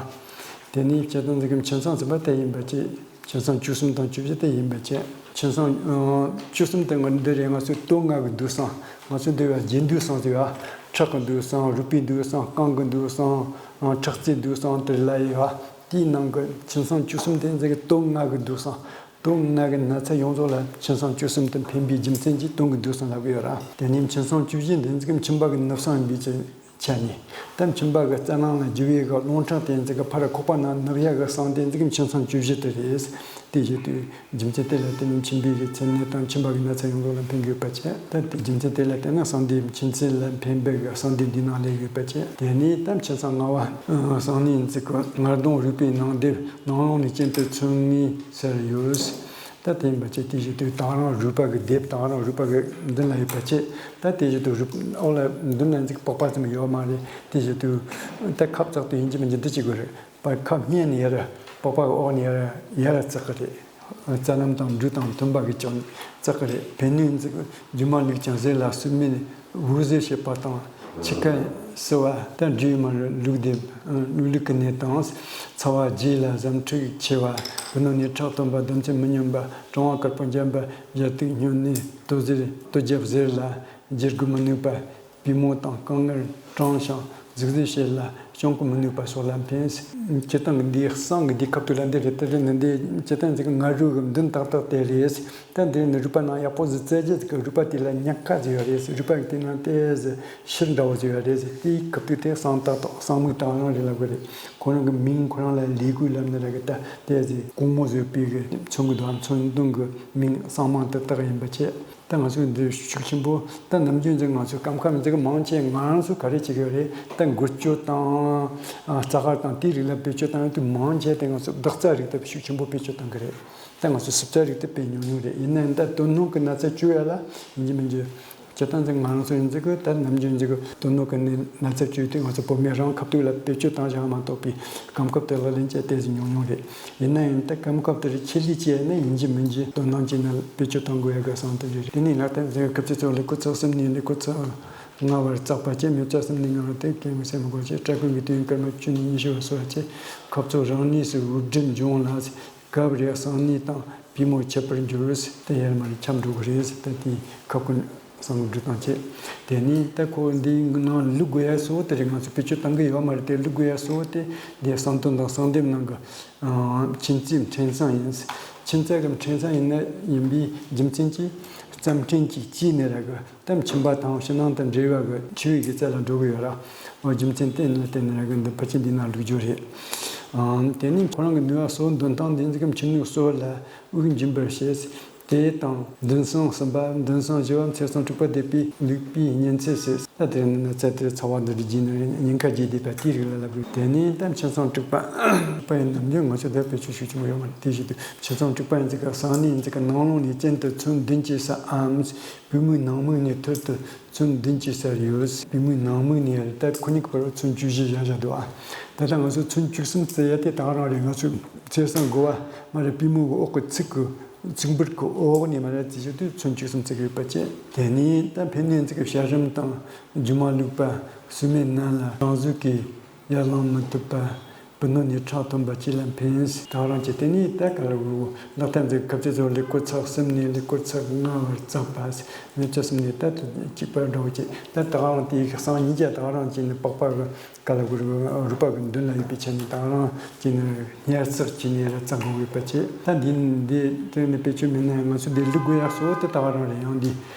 དེ་ནས་སྤྱིར་བཏང་འཛིན་གྱི་མཆིན་གསང་ཟེར་བ་དེ་ཡིན་པ་བཅས། མཆིན་གསང་བཅུ་གསུམ་དང་བཅུ་བཞི་དེ་ཡིན་པ་བཅས། མཆིན་གསང་ཨ་བཅུ་གསུམ་དེ་ང་འདི་རེད། ང་ཚོའི་སྟོད་མངལ་གྱི་དུག་གསང་། ང་ཚོའི་འདི་བ་རྒྱན་དུག་གསང་ཟེར་བ། ཁྲག་གི་དུག་གསང་། རུས་པའི་དུག་གསང་། རྐང་གི་དུག་གསང་། ཨ་ཁྲག་རྩའི་དུག་གསང་དེ་ལ་ཡོད་བ། དེའི་ནང་གི་མཆིན་གསང་བཅུ་གསུམ་དེ་འཛིན་གྱི་སྟོད་མངལ་གྱི་དུག་གསང་། སྟོད་མངལ་གྱི་ན་ཚ་ཡོངས་རྫོགས་ལ་མཆིན་གསང་བཅུ་གསུམ་དེ་ཕན་པའི་རྒྱུ་མཚན་གྱིས་སྟོད་གྱི་དུག་གསང་ལབ་ཀྱི་ཡོད་ར། དེ་ནས་མཆིན་གསང་བཅུ་བཞི་འདི་འཛིན་གྱི་མཆིན་པ་གི་ནུབ་གསང་ཡིན་པའི་ཕྱིར། ཆ་ནས། ད་མཆིན་པ་གི་རྩ་ནང་ལ་རྒྱུ་བའི་གི་རླུང་ཁྲག་དེ་འཛིན་གྱི་ཕར་ཁོག་པ་ནང་ནུབ་ཡ་གི་གསང་དེ་འཛིན་གྱི་མཆིན་གསང་བཅུ་བཞི་དེ་རེད། དེ་བཞིན་དུ་རྒྱུ་མཚན་དེ་ལ་བརྟེན་ནས་མཆིན་པའི་གི་མཚན་ནད་དང་མཆིན་པ་གི་ན་ཚ་ཡོངས་རྫོགས་ལ་ཕན་གྱི་ཡོད་པ་བྱས། ད་དེ་རྒྱུ་མཚན་དེ་ལ་བརྟེན་ན་གསང་དེ་མཆིན་ཚད་ལ་ཕན་པའི་གི་གསང་དེ་འདི་ནང་ལས་ཡོད་པ་བྱས། དེ་ནས་ད་མཆིན་གསང་ལྔ་པ་གསང་ནས་འཛིན་གྱི་ངར་གདོང་རུས་པའི་ནང་སྡེབ་ནང་རླུང་ནས་གཅིན་དུ་མཚོན་ངེས་ཟེར་ཡོད། ད་དེ་ཡིན་པ་བྱས། དེ་བཞིན་དུ་དང་རང་རུས་པ་གི་སྡེབ་དང་རང་རུས་པ་གི་མདུན་ལ་ཡོད་པ་བྱས། ད་དེ་བཞིན་དུ་རུས་འོག་ལ་མདུན་ལ་འཛིག་པགས་པ་ཙམ་ཡོད་མ་རེད། དེ་བཞིན་དུ་ད་ཁབ་བཙགས་ཏེ་ཡིན་གཅིག་མིན་གཅིག་འདི་གཅིག་དགོས་རེད། པ་ཁབ་སྔས་ནས་ཡར་པགས་པ་གི་འོག་ནས་ཡར་ཡར་བཙག་གི་རེད། རྩ་ལམ་དང་འབྲུ་དང་མཐུན་པ་གི་ཅུང་བཙག་གི་རེད། བེ་ནུས་འཛིག་རྒྱུ་མ་ལུག་ཅང་ཟེར་ལ་སུ་མིན། འུ་ཟེར་བྱེད་པ་དང་། ཕྱི་ཁ་བསིལ་བ་དང་འབྲས་མར་ལུག་ལྡེབ། ལུག་ལུག་གི་ནད་དང་། ཚ་བ་རྗེས་ལ་ཟམ་འཁྲུག་ཆེ་བ། བུ་སྣོད་ནས་ཁྲག་ཐོན་པ། ལྡེ་མཚམས་མི་སྙོམས་པ། གྲང་བ་དཀར་པོ་འཇམ་པ། བཞད་སྟེགས་སྨྱོ་ནད། ལྟོ་ཟེར་ལྟོ་རྒྱབ་ཟེར་ལ་བརྗེ་དགོས་མི་ནུས་པ། པུས་མོ་དང་རྐང་ངར་གྲང་ཞིང་ཟུག་གཟེར་བྱེད་ལ་བཅོམ་གི་མི་ནུས་པ་སོགས་ལ་ཕན། སྤྱིར་བཏང་གི་འདིའི་གསང་གི་འདིའི་ཁབ་ཏུ་ལ་འདི་རེད། དེ་རེད་ནི་འདི་སྤྱིར་བཏང་ཅིག་ང་རུ་གི་མདུན་ཏག་ཏག་དེ་རེད། ད་འདིར་ནི་རུས་པ་ནང་ཡག་པོ་ཟིག་བཙལ་རྒྱུ་ཟིག་གི་རུས་པ་དེ་ལ་ཉག་ཁ་ཟིག་ཡོད་རེད། རུས་པ་གི་དེ་ནང་ཏོག་ཙམ་ཕྱིར་འདྲ་བོ་ཟིག་ཡོད་རེད། དེའི་ཁབ་ཏུ་དེ་གསང་ཏག་ཏག་གསང་མིག་དང་རང་རེད་ལབ་གི་རེད། ཁོ་རང་གི་མིང་ཁོ་རང་ལ་ལས་གོས་ལབ་ནི་ར་གི་ད་ཏོག་ཙམ་གོང་མོ་བཟོས་པའི་གི་མཚོན་གི་འདུག་མཚོན་དོན་གི་མིང་གསང་མིག་ཏག་ཏག་ཡིན་པ་བྱས། ད་ང་ཚོའི་འདི་ཤུགས་ཆེན་པོ་ད་ནམ་རྒྱུན་འཛིན་ང་ཚོའི་སྐམ་ཁ་མི་འཛིན་གི་མང་ཆེ་ང་རང་ཚོ་ག་རེ་བྱེད་ཀྱི་རེད། ད་འགུལ་སྐྱོད་དང་རྩ་དཀར་དང་དེའི་རིགས་ལ་བེད་སྤྱོད་བཏང་ཡོང་དུས་མང་ཆེ་དེ་ང་ཚོ་རྡོག་རྩ་རིགས་དེ་ཤུགས་ཆེན་པོ་བེད་སྤྱོད་བཏང་གི་རེད། ད་ང་ཚོ་སྲུབས་རྩ་རིགས་དེ་དཔེ་ཉུང་ཉུང་རེད། ཡིན་ན་ཡང་ད་དོན་སྣང་གི་ན་ཚ་བཅོས་ཡ་ལ་ཡིན་གཅིག་མིན་གཅིག་སྤྱིར་བཏང་འཛིན་ང་རང་ཚོ་ཡིན་ཚེ་གི་ད་ནམ་རྒྱུན་འཛིན་གི་དོན་སྣང་གི་ན་ཚ་བཅོས་དུས་ང་ཚོ་བོད་མི་རང་ཁ་ཐུག་ལ་བེད་སྤྱོད་བཏང་བཞག་མ་གཏོགས་པའི་སྐམ་ཁབ་དེ་ལག་ལེན་བྱས་ཏོག་ཙམ་ཉུང་ཉུང་རེད། ཡིན་ན་ཡང་ད་སྐམ་ཁབ་དེར་ཆེད་ལས་བྱས་ན་ཡིན་གཅིག་མིན་གཅིག་དོ་སྣང་བྱས་ན་བེད་སྤྱོད་གཏང་དགོས་ཡ་གི་བསམ་དོན་རེད། དེ་ནས་ལག་བསྟར་མཛད་སྐབས་ཚེ་ཚོ་ལེགས་པོ་ཚེག་གསུམ་ནས་ལེགས་པོ་ཚེག་ལྔ་བར་བཙགས་པ་བཅས། མེ་བཙའ་གསུམ་ནས་ལྔ་བར་དེ་གས་མི་སེམས་མི་དགོས་བྱས། སྐྲ་ཁུང་གི་དུས་ཡུན་སྐར་མ་བཅུ་ནས་ཉི་ཤུ་བར་གསོ་བ་བཅས། ཁབ་ཚོ་རང་གནས་སུ་དབུགས་འགྲིམ་འབྱུང་ལ། སྐབས་རེ་གསང་ནད་དང་པུས་མོ་ཆད་པར་འགྱུར། དེ་ཡར་མར་ཆགས་འགྲོ་གི་རེད། ད་དེ་ཁབ་ཀུན་གསང་སྒྲུབ་དང་བཅས། དེ་ནས་ད་ཁོ་འདིའི་ནང་བླུག་དགོས་ཡ་གཙོ་བོ་དེ་རེད། ང་ཚོ་བེད་སྤྱོད་གཏང་གི་ཡོད་མ་རེད་དེ། བླུག་དགོས་ཡ་གཙོ་བོ་དེ་འདི་གསང་གདོན་དང་གསང་ལྡེབ་ནང་གི་མཆིན་རྩའི་འཕྲེང་གསང་ཡིན། མཆིན་རྩ་གི་འཕྲེང་གསང་ཡིན་ན་ཡིན་པའི་རྒྱུ་མཚན་གྱིས་རྩ་འཕྲེང་གི་དཀྱིལ་ནས་ར་གི་ད་མཆིན་པ་དང་ཕྱི་ནང་དང་འབྲེལ་བ་གི་མཆེ་བའི་གི་རྩ་ལ་འགྲོ་གི་ཡོད་ར། འོ་རྒྱུ་མཚན་དེ་ནི་དེ་ནི་ར་གི་འདི་ཕལ་ཆེར་འདི་ན་བླུག་རྒྱུ་རེད། དེ་ནས་ཁོ་རང་གི་ནུས་པ་གཙོ་བོ་འདོན་སྟངས་འདི་འཛིན་གི་མཆིན་ནད་གསོ་བ་ལ་དབུགས་འབྱིན་པར་བྱེད། དེ་དང་། མདུན་སྲུང་གསུམ་པ། མདུན་སྲུང་བཞི་བ། མཚེར་སྲུང་དྲུག་པ་འདེབས་པའི་ལུག་པའི་གཉན་ཚད་ཟེར། ད་དེ་ནི་ན་ཚ་དེར་ཚ་བ་འདི་རིགས་ཀྱི་ནི་ཉེན་ཁ་རྒྱས་བསྡད་པ་དེའི་རིགས་ལ་ལབ་དགོས། དེ་ནས་ད་མཆིན་ཚང་དྲུག་པ། དྲུག་པ་ཡིན་ནམ་རྒྱུན་ང་ཚོ་དེར་བེད་སྤྱོད་ཤུགས་ཆེན་པོ་ཡོད་མ་རེད། དེ་བཞིན་དུ་མཆིན་ཚང་དྲུག་པ་ཡིན་ཚིག་ག་གསང་གནས་ཡིན་ཚིག་ག་ནང་ལོགས་ནས་གྱེན་དུ་ཚོན་བདུན་གྱི་ས་འམ། པུས་མོའི་ནང་མིག་ནས་ཐུར་དུ་ཚོན་བདུན་གྱི་སར་ཡོད། པུས་མོའི་ནང་མིག་ནས་རེད། ད་ཁོ་གཉིས་ཀྱི་བར་ཚོན་བཅུ་བཞི་བཞག་བཞག་འདུག་ཨ། ད་ལྟ་ང་ཚོ་ཚོན་བཅུ་གསུམ་བརྩི་ཡ་དེ་ད་ག་རང་རེད། ང་ཚོས་མཚེར་སྲུང་དགུ་བ་མ་རེད། པུས་མོ་གི་འོག་གི་ཚིགས་གི་ཚིགས་འབུར་གི་འོག་ནས་མ་རེད། བརྩི་རྒྱུ་དུས་ཚོན་བཅུ་གསུམ་བརྩི་གི་ཡོད་པ་བཅས། དེ་ནས་ད་འཕེན་ནུས་ཡིན་ཚིག་གི་བྱ་རིམ་དང་། རྒྱུ་མ་ལུག་པ། སུ་མེད་ནན་ལ་སྲང་གཟུགས་ཀྱིས་ཡར་ལངས་མི་ཐུབ་པ། པུས་ནུ་ནས་ཁྲག་ཐོན་པ་བཅས་ལ་འཕེན། ད་ག་རང་བཅས་དེ་ནས་ད་ག་ལ་འུར་འུར་ལག་མཐིལ་འཛིན་ཁབ་ཚེ་ཚོ་ལེགས་སྐོར་ཚེག་གསུམ་ནས་ལེགས་སྐོར་ཚེག་ལྔ་བར་བཙགས་པ། མེ་ལྕེ་གསུམ་ནས་ད་དུ་གཅིག་པར་འགྲོ་བ་བཅས། ད་ད་ག་རང་དེའི་གསང་ཉིད་ཀྱང་ད་ག་རང་བཅས་ནི་པགས་པ་གི་ག་ལ་འུར་འུར་རུས་པ་གི་མདུན་ལ་ཡོད་པའི་ཆ་ནས་ད་ག་རང་བཅས་ནི་སྙེར་ཚེག་བཅས་ནས་ར་བཙགས་དགོས་ཡོད་པ་བཅས། ད་འདི་འདི་དེ་ནི་བེད་སྤྱོད་མེད་ན་ཡང་ང་ཚོ་འདི་ལུག་དགོས་ཡག་གཙོ་བོ་དེ་ད་ག་རང་རེད། ཡང་འདི་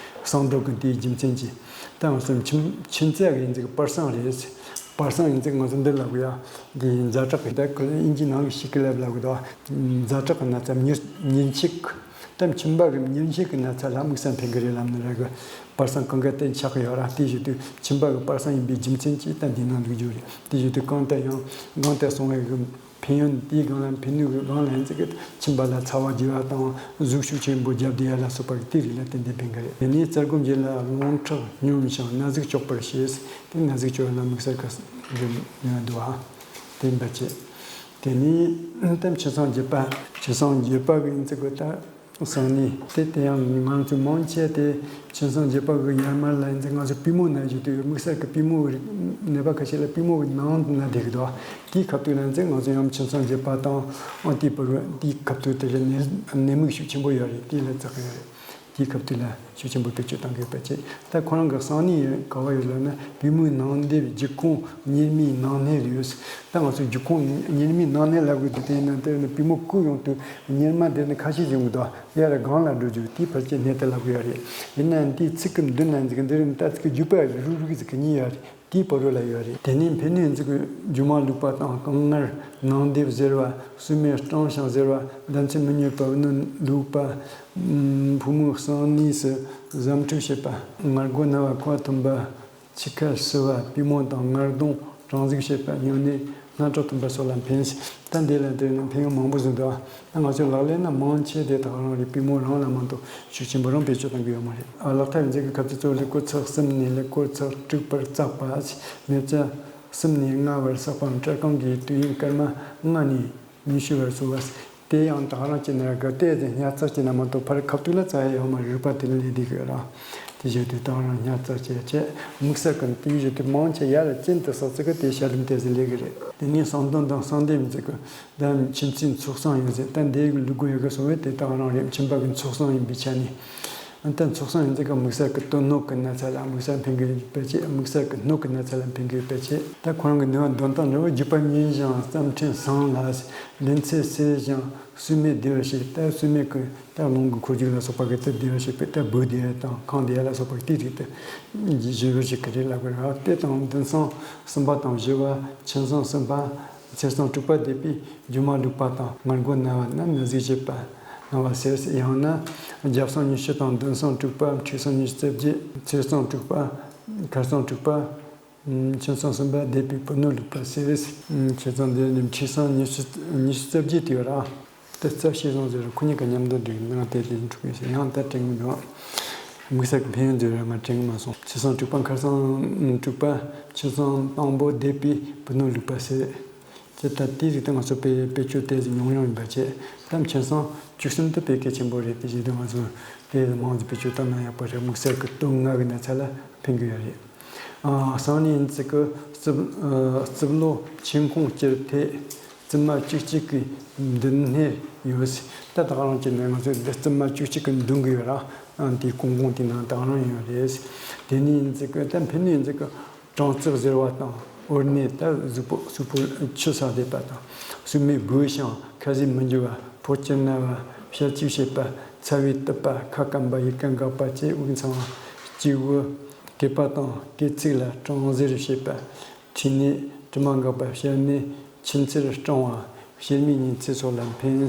གསང་མདོ་གི་དེའི་རྒྱུ་མཚན་གྱིས། ད་ང་ཚོ་མཆིན་མཆིན་ཚད་ཀྱི་ཡིན་ཚིག་པར་སང་རེད། པར་སང་ཡིན་ཚིག་ང་ཚོ་འདི་ལབ་དགོས་ཡ། འདི་ཛ་དྲག་གི་ད་ཁོ་ཨིན་ཇི་ནང་གི་ཤི་ཀི་ལབ་ལབ་གི་འདུག་ཛ་དྲག་གི་ན་ཚ་མྱིར་མྱིར་མཆེད་ཀྱི། ད་མཆིན་པ་གི་མྱིར་མཆེད་ཀྱི་ན་ཚ་ལ་དམིགས་བསལ་འཕེན་གི་རེད་ལབ་ནི་རེད་གི། པར་སང་གང་ག་བརྟན་ཆགས་གི་ཡོད་ར། དེ་བཞིན་དུ་མཆིན་པ་གི་པར་སང་ཡིན་པའི་རྒྱུ་མཚན་གྱིས་ད་འདི་ནང་འདུག་རྒྱུ་རེད། དེ་བཞིན་དུ་གང་ལྟར་ཡང་གང་ལྟར་སོང་བའི་གི་ཕན་ཡོན་དེའི་སྒང་ལ་ཕན་ནུས་ཀྱི་སྒང་ལ་ཡིན་ཚིག་གི་མཆིན་པ་ལ་ཚ་བ་རྒྱས་པ་དང་གཟུགས་ཤུགས་ཆེན་པོ་རྒྱབ་བསྡད་ཡ་ལ་སོགས་པ་གི་དེ་རིགས་ལ་ཏན་ཏན་ཕན་གི་རེད། དེ་ནས་རྩ་སྒོམ་རྗེས་ལ་རླུང་ཁྲག་སྙོམས་ཤིང་ན་ཟུག་གཅོག་པར་བྱེད། དེ་ན་ཟུག་གཅོག་ཡ་ལ་དམིགས་བསལ་གི་འདུག་ཨ། དེ་འབད་བྱེད། དེ་ནས་ད་མཆིན་ཚང་བརྒྱད་པ། མཆིན་ཚང་བརྒྱད་པ་གི་ཡིན་ཚིག་གི་ད། གསང་གནས་དེ་དེ་ཡང་ང་ཚོས་མང་ཆེ་དེ་མཆིན་ཚང་བརྒྱད་པ་གི་ཡར་མར་ལ་ཡིན་ཚེ་ང་ཚོ་པུས་མོ་ན་བཞིན་དུ་ཡོད། དམིགས་བསལ་གྱི་པུས་མོ་གི་རིགས་ནད་པ་ཁ་ཤས་ལ་པུས་མོ་གི་ནང་ན་བསྡད་ཀྱི་འདུག་དེའི་ཁ་ཐུག་ལ་ཡིན་ཚེ་ང་ཚོ་ཡང་མཆིན་ཚང་བརྒྱད་པ་དང་ཨང་ཏི་པུ་རུ་དེའི་ཁ་ཐུག་དེ་རེད། ནད་ནད་མུག་ཤུགས་ཆེན་པོ་ཡོད་རེད། དེ་ལ་བཙག་གི་ཡོད་རེད། དེའི་ཁ་ཐུག་ལ་ཤུགས་ཆེན་པོ་བེད་སྤྱོད་གཏང་དགོས་པ་བཅས། ད་ཁོ་རང་གི་གསང་གནས་ག་བ་ཡོད་ལབ་ན་པུས་མོའི་ནང་འདེབས་རྒྱུ་ཁུངས་གཉེར་མའི་ནང་ནས་རེད། ད་ང་ཚོ་རྒྱུ་ཁུངས་གཉེར་མའི་ནང་ནས་ལབ་དགོས་དུས་དེ་ཡིན་ན་དེ་ནི་པུས་མོ་ཀུན་ཡོང་དུས་གཉེར་མ་དེ་ནི་ཁ་ཤས་ཡོང་གི་འདུག་ཡར་སྒང་ལ་འགྲོ་རྒྱུ་དེའི་ཕལ་ཆེར་སྣེ་དེ་ལབ་དགོས་ཡ་རེད། ཡིན་ནའང་དེའི་ཚིག་གི་མདུན་ན་འཛིན་གི་འདི་རིང་ད་ཚིག་གི་རྒྱུད་པ་རུག་རུག་ཟིག་གི་གཉིས་ཡ་རེད། དེའི་བར་རོ་ལ་ཡོད་རེད། དེ་ནས་འཕེན་ནུས་འཛིན་གི་རྒྱུ་མ་ལུག་པ་དང་རྐང་ངར་ནང་འདེབས་གཟེར་བ། སུ་མེད་སྐྲངས་ཤིང་གཟེར་བ། ལྡན་ཚད་མི་མྱུར་བ། པུས་ནུ་ལུག་པ། ཕོ་མོའི་གསང་གནས་སུ་ཟམ་འཁྲུག་བྱེད་པ། ངར་སྒོ་ན་བ་ཁ་ཐུམ་པ། ཆུ་ཁ་ཤི་བ། པུས་མོ་དང་ངར་གདོང་གྲང་ཟུག་བྱེད་པ། སྙིང་ནད་སྣ་ཁྲག་ཐོན་པ་སོགས་ལ་འཕེན། ད་འདི་ལ་དེ་ནི་འཕེན་ཡུལ་མང་པོ་ཟིན་འདུག་ཨ། ང་ཚོའི་ལག་ལེན་ན་མང་ཆེ་དེ་དག་རང་རེད། པུས་མོ་རང་ལ་མ་གཏོགས་ཤུགས་ཆེན་པོ་རང་བེད་སྤྱོད་གཏང་གི་ཡོད་མ་རེད། ཨ། ལག་ཐལ་འཛིན་གི་ཁ་ཚིག་གཙོ་བོ་ལེགས་སྐོར་ཚེག་གསུམ་ནས་ལེགས་སྐོར་ཚེག་དྲུག་བར་བཙགས་པ། མེ་བཙའ་གསུམ་ནས་ལྔ་བར་བསགས་པའམ་སྐྲ་རྐང་གི་དུས་ཡུན་སྐར་མ་ལྔ་ནས་ཉི་ཤུ་བར་སོང་བ། དེ་ཡང་དག་རང་བྱས་ན་དགའ་ལྟས་དེ་ཉར་ཚགས་བྱས་ན་མ་གཏོགས་ཕར་ཁ་ཐུག་ལ་བཙལ་ཡ་ཡོད་མ་རེད། རུས་པ་དེ་ལ་ལས་བསྡད་གི་ར། དེ་བཞིན་དུ་དག་རང་ཉར་ཚགས་བྱས་བྱས་དམིགས་བསལ་གྱི་དེ་བཞིན་དུ་མང་ཆེ་ཡར་ལ་གྱེན་དུ་བསགས་ཚིག་གི་དེ་ཤ་རིམ་དེ་ཟིན་ལས་གི་རེད། དེ་ནས་གསང་གདོན་དང་གསང་འདེབས་ཡིན་ཚིག་གི་ད་མཆིན་ཚད་ཚོགས་གསང་ཡིན་ཟེར། ད་འདི་ལུག་དགོས་ཡོད་གི་སོང་བས་དེ་དག་རང་རེད། མཆིན་པ་གི་ཚོགས་གསང་ཡིན་པའི་ཆ་ནས། ཨ། ད་ཚོགས་གསང་ཡིན་ཚིག་གི་དམིགས་བསལ་གྱི་དོན་སྣོད་ཀྱི་ན་ཚ་ལ་དམིགས་བསལ་འཕེན་གི་ཡོད་པའི་ཆེད། དམིགས་བསལ་གྱི་སྣོད་ཀྱི་ན་ཚ་ལ་འཕེན་གི་ཡོད་པའི་ཆེད། ད་ཁོ་རང་གི་ནུས་པ་འདོན་སྟངས་འདྲ་བོ། རྒྱུ་པ་མཉེན་ཞིང་རྩ་ཕྲན་སངས་ལ། ལན་ཚད་གསལ་ཞིང་སུ་མེད་བདེ་བར་བྱེད། ད་སུ་མེད་ཀྱི་ད་རླུང་གི་འཁོར་རྒྱུག་ལ་སོགས་པ་གི་ད་བདེ་བར་བྱེད་པའི་ད་སྦུག་བདེ་དང་ཁེངས་བདེ་ལ་སོགས་པ་གི་དེ་རིགས་དེ་ཞི་བར་བྱེད་ཀྱི་རེད་ལབ་དགོས་རེད། དེ་དང་མདུན་སྲུང་གསུམ་པ་དང་བཞི་བ། མཆིན་སྲུང་གསུམ་པ། མཚེར་སྲུང་དྲུག་པ་འདེབས་པའི་རྒྱུ་མ་ལུག་པ་དང་ངར་སྒོ་ན་བ་རྣམས་ན་ཟུག་བྱེད་པ་ན་བ་སེལ། ཡང་ན་རྒྱབ་སྲུང་ཉི་ཤུ་དང་མདུན་སྲུང་དྲུག་པ། མཁྲིས་སྲུང་ཉི་ཤུ་རྩ་བརྒྱད། མཚེར་སྲུང་དྲུག་པ། མཁར་སྲུང་དྲུག་པ། མཆིན་སྲུང་གསུམ་པ་འདེབས་པའི་པུས་ནུ་ལུག་པ་སེལ། མཆིན་སྲུང་འདི་ནི་མཁྲིས་སྲུང་ཉི་ཤུ་ཉི་ཤུ་རྩ་བརྒྱད་དེ་ཡོད་ར། དེ་རྩ་ཤེས་བཟང་ཟེར་ར། ཁོ་གཉིས་ཀ་མཉམ་དུ་འདྲེས་ནང་དེ་དེ་འཁྲུག་ཡོད་ཟེར། ཡང་ད་དྲན་གི་འདུག་དམིགས་བསལ་གྱི་ཕན་ཡོན་ཟེར་ར་ང་དྲན་གི་མ་སོང་། མཚེར་སྲུང་དྲུག་པ། མཁར་སྲུང་དྲུག་པ། མཆིན་སྲུང་དང་པོ་འདེབས་པའི་པུས་ནུ་ལུག་པ་སེལ། ཅེས་ད་དེའི་རིགས་དེ་ང་ཚོ་བེད་བེད་སྤྱོད་དེ་ཉུང་ཉུང་ཡིན་པ་བྱས། ད་མཁྲིས་སྲུང་བཅུ་གསུམ་དེ་དཔེ་གལ་ཆེན་པོ་རེད། དེ་བཞིན་དུ་ང་ཚོ་དེ་མང་ཙམ་བེད་སྤྱོད་བཏང་ན་ཡག་པོ་རེད། དམིགས་བསལ་གྱི་དོན་ལྔ་གི་ན་ཚ་ལ་ཕན་གྱི་ཡོད་རེད། ཨ། གསང་གནས་ཡིན་ཚིག་གི་རྩིབ་ཨ། རྩིབ་ལོགས་མཆན་ཁུང་སྤྱིར་ཐེ། རྩིབ་མ་བཅུ་གཅིག་གི་མདུན་སྣེར་ཡོད། ད་ད་ག་རང་བྱས་ནས་ང་ཚོས་འདི་རྩིབ་མ་བཅུ་གཅིག་གི་མདུན་གྱི་ཡོད་ར། ཨ། དེའི་གོང་གོང་དེ་ན་ད་ག་རང་ཡོད་རེད། དེ་ནས་ཡིན་ཚིག་གི་ད་འཕེན་ནུས་ཡིན་ཚིག་གི་གྲང་རྩིབ་གཟེར་བ་དང་། འོར་ནད་ད་གཟུགས་པོ་གཟུགས་པོ་ཆུ་ས་བསྡད་པ་དང་། སུ་མེད་སྦོས་ཤིང་ཁ་ཟས་མི་འཇུ་བ། ཕོ་སྐྱེས་ན་བ། ཞལ་གཅིག་བྱེད་པ། ཚ་བའི་དུབ་པ། ཁ་སྐམ་པ། ཡིད་ཀ་འགག་པ་བཅས་དབུགས་འཚང་བ། སྐྱེས་བུ་སྐེད་པ་དང་སྐེད་ཚིགས་ལ་གྲང་གཟེར་བྱེད་པ། མཁྲིས་ནད་དྲི་མ་འགག་པ། བཤལ་ནད་མཆིན་ཚད་སྐྲངས་པ། བཤལ་མའི་གཉན་ཚད་སོགས་ལ་འཕེན།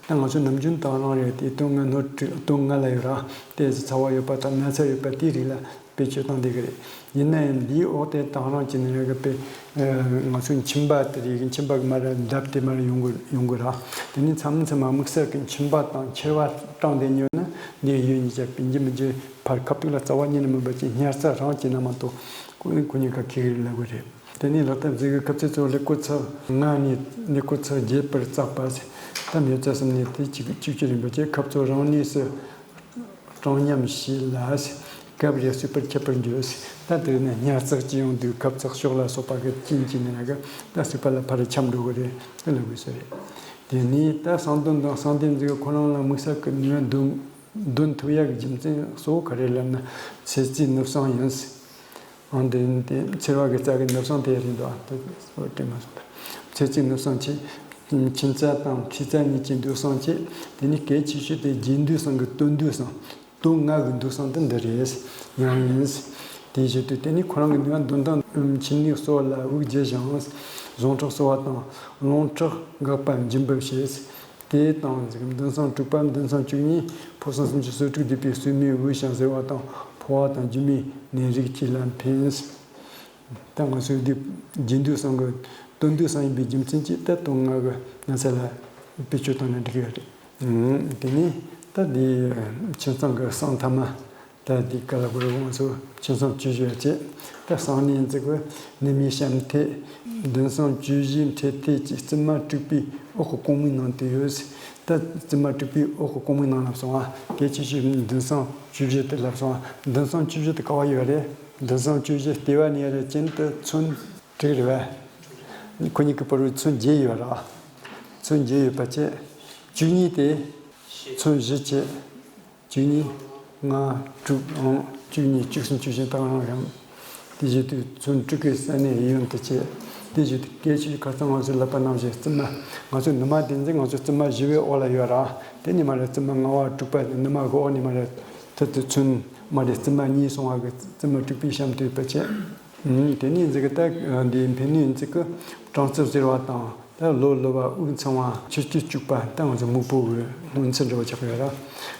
ད་ང་ཚོ་ནམ་རྒྱུན་དང་རང་རེད་དེ་དོན་ལྔ་སྣོད་དྲུག་དོན་ལྔ་ལ་ཡོད་ར། ཏོག་ཙམ་ཚ་བ་ཡོད་པ་དང་ན་ཚ་ཡོད་པ་དེའི་རིགས་ལ་བེད་སྤྱོད་བཏང་བསྡད་ཀྱི་རེད། ཡིན་ན་ཡང་འདིའི་འོག་དེ་དང་རང་བྱས་ནས་ར་གི་པའི་ང་ཚོའི་མཆིན་པ་དེ་རིགས་མཆིན་པ་གི་མར་འདབ་དེ་མར་ཡོང་གི་ཡོང་གི་ར། དེ་ནས་མཚམས་མཚམས་དམིགས་བསལ་གྱི་མཆིན་པ་དང་མཆེར་བ་སྐྲངས་བསྡད་ཉོ་ན་འདི་ཡོད་ཉིད་ཀྱི་པིན་གྱི་མི་འཇུ་ཕར་ཁ་ཐུག་ལ་རྩ་བ་ཉིད་ནས་མིན་པ་ཅིག་ཉར་ཚགས་རང་བྱས་ན་མ་གཏོགས་ཁོ་ཁོ་གཉིས་ཀ་ཁེ་གི་རེད་ལབ་གི་རེད། དེ་ནས་ལག་ཐབ་ཟེར་གི་སྐབས་ཚེ་གཙོ་ལེགས་པོ་ཚར་ལྔ་ནས་ལེགས་པོ་ཚར་རྒྱས་པར་བརྩེགས་པ་ཟེར། ད་མེ་བཙའ་གསུམ་ནས་དེ་གཅིག་གཅིག་གཅིག་རིམ་པ་བཅས་ཁབ་ཚོ་རང་གནས་སུ་སྐྲངས་ཉམས་ཞི་ལ་ཟེར། སྐབས་རེ་སྲིད་པར་ཁྱབ་པར་འགྱུར་ཟེར། ད་དེ་ནས་ཉར་ཚགས་ཀྱི་ཡོང་དུས་ཁབ་ཚགས་ཤོག་ལ་སོགས་པ་གི་རྐྱེན་གྱིས་ནི་ན་གི་ད་སྲིད་པ་ལ་ཕར་ཁྱབ་འགྲོ་གི་རེད་ལབ་དགོས་ས་རེད། དེ་ནས་ད་གསང་གདོན་དང་གསང་བདེ་འཛིན་གི་ཁོ་རང་ལ་དམིགས་བསལ་གྱི་ནུས་པ་འདོན་འདོན་ཐུབ་ཡག་གི་རྒྱུ་མཚན་གཙོ་བོ་ག་རེ་ལབ་ན་ཚེ་རྩིས་ནུབ་སངས་ཡིན་ཟེར། ཨང་དེ་ཡིན་ཏེ་ཚེ་བ་གི་རྩ་གི་ནུབ་སངས་དེ་རེད་འདུག་ཨ། དེ་སོ་དྲན་མ་སོང་ད། ཚེ་རྩིས་ནུབ་སངས་ཆེ། མཆིན་རྩ་དང་མཁྲིས་རྩ་གཉིས་ཀྱི་འདུས་སངས་ཆེ། དེ་ནི་གལ་ཆེ་ཤོས་དེ་རྗེས་འདུས་སངས་གི་དོན་འདུས་སངས། དོན་ལྔ་གི་འདུས་སངས་དེ་འདི་རེད། ཡང་ཡིན། དེ་བཞིན་དུ་དེ་ནི་ཁོ་རང་གི་ནུས་པ་འདོན་སྟངས་མཆིན་ནད་གསོ་བ་ལ་དབུགས་འབྱེད་ཞིང་། ཟུངས་ཁྲག་གསོ་བ་དང་རླུང་ཁྲག་འགག་པ་འབྱིན་པར་བྱེད། དེ་དང་འདུན་སྲང་དྲུག་པ་འདུན་སྲང་བཅུ་གཉིས་ཕོ་སྲང་སུམ་ཅུ་སོ་དྲུག་བསྡུས་པའི་སུ་མའི་དབུས་ཤང་ཟེར་བ་དང་ཕོ་བ་དང་རྒྱུ་མའི་ནད་རིགས་བཅས་ལ་ཕན། ད་ང་ཚོའི་འདི་རྗེས་འདུས་སངས་གི་དོན་འདུས་སངས་ཡིན་པའི་རྒྱུ་མཚན་གྱིས་ད་དོན་ལྔ་གི་ན་ཚ་ལ་བེད་སྤྱོད་བཏང་ན་འགྲིག་གི་རེད། དེ་ནས་ད་འདི་མཆིན་ཚང་གི་སྲང་ཐ་མ། ད་འདི་ག་ལ་བོར་དབང་སོ་ཆེན་སོང་བཅུ་བཞི་བཅས། ད་གསང་གནས་འཛུགས་པའི་ནུ་མའི་ཞབས་མཐེ། འདུན་སྲང་བཅུ་བཞི་མཐེ་མཐེ་གཅིག་རྩིབ་མ་དྲུག་པའི་འོག་གི་ཀོང་མའི་ནང་དུ་ཡོད། ད་རྩིབ་མ་དྲུག་པའི་འོག་གི་ཀོང་མའི་ནང་ལབ་སོང་ཨ། གལ་ཆེ་ཤོས་འདུན་སྲང་བཅུ་བཞི་དེ་ལབ་སོང་ཨ། འདུན་སྲང་བཅུ་བཞི་དེ་ག་བ་ཡོད་རེད། འདུན་སྲང་བཅུ་བཞི་ལྟེ་བ་ནས་རེད་ཅན་དུ་ཚོན་དྲུག་རེད་བས། ཁོ་གཉིས་ཀྱི་བར་དུ་ཚོན་བརྒྱད་ཡོད་ར། ཚོན་བརྒྱད་ཡོད་པ་བཅས། བཅུ་གཉིས་དེ་ཚོན་བཞི་བཅས། བཅུ་གཉིས། ལྔ། དྲུག་ཨང་། བཅུ་གཉིས། བཅུ་གསུམ། བཅུ་བཞི་དང་རང་རང་། དེ་བཞིན་དུ་ཚོན་དྲུག་གི་ས་གནས་ཡོན་དུ་བཅས། དེ་བཞིན་དུ་སྐད་ཅིག་ཁ་སང་ང་ཚོས་ལབ་པ་ནང་བཞིན་རྩིབ་མ། ང་ཚོའི་ནུ་མ་དེ་ཚོ་ང་ཚོའི་རྩིབ་མ་བཞི་བའི་འོག་ལ་ཡོད་ར། དེ་ནས་མར་རྩིབ་མ་ལྔ་པ་དྲུག་པ་ནུ་མ་གི་འོག་ནས་མར་ཐུར་དུ་ཚོན་མར་རྩིབ་མ་གཉིས་སོང་བ་གི་རྩིབ་མ་དྲུག་པའི་ཞབས་མཐེ་བ་བཅས། དེ་ནས་འཛི་གི་ད་འདི་འཕེན་ནུས་འཛི་གི་གྲང་རྩིབ་ཟེར་བ་དང་། ད་ལོ་ལོ་བ་དབུགས་འཚང་བ་ཆུ་སྐྱིད་བཅུག་པ་ད་ང་ཚོ་སྨུག་པོ་གི་སྔོ་ཚལ་འདྲ་བོ་ཆགས་ཡོད་ར།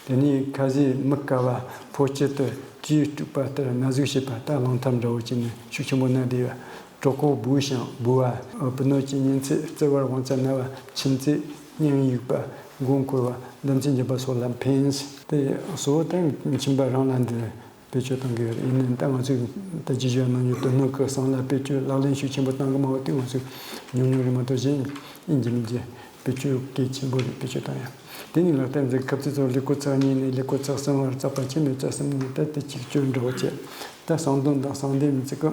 དེ་ནས་ཁ་ཟས་མི་དཀའ་བ་ཕོ་སྐྱེད་དུ་བཅུད་དཀྲུགས་པ་ལྟར་ན་ཟུག་བྱེད་པ་ད་གླང་ཐབས་འདྲ་བོ་བྱས་ནས་ཤུགས་ཆེན་པོ་ན་བསྡད་ཡོད། གྲོད་ཁོག་སྦུ་ཞིང་སྦུ་བ། སྤུ་སྣོད་ཀྱི་གཉན་ཚད་རྩི་བར་དབང་རྩ་ན་བ་མཆིན་ཚད་སྙིང་གཡུག་པ་མགོ་འཁོར་བ་འདམ་ཚིག་འཇིབ་པ་སོགས་ལ་ཕན། དེ་གཙོ་བོ་ད་མཆིན་པ་རང་ལ་འདི། བེད་སྤྱོད་གཏོང་གི་ཡོད་རེད། ཡིན་ནའང་ད་ང་ཚོས་ད་ཅི་བྱ་ནང་ཡོད་དོ་སྣང་གི་སང་ལ་བེད་སྤྱོད་ལག་ལེན་ཤུགས་ཆེན་པོ་བཏང་གི་མ་འོ་དེ་ང་ཚོས་ཉུང་ཉུང་རེད་མ་གཏོགས་གཞན་ཡིན་གྱི་མིན་གྱི་བེད་སྤྱོད་གལ་ཆེན་པོ་རེད། བེད་སྤྱོད་བཏང་ཡ། དེ་ནི་ལག་བསྟར་མཛད་སྐབས་ཚེ་ཚོ་ལེགས་པོ་ཚར་གཉིས་ནས་ལེགས་པོ་ཚར་གསུམ་བར་བརྩེགས་པ་ཆེ་མེད་ཚར་གསུམ་ནས་ད་དེ་གཅིག་གཅོད་འདྲ་བོ་བྱས། ད་གསང་གདོན་དང་གསང་བདེ་མི་ཚིག་གི་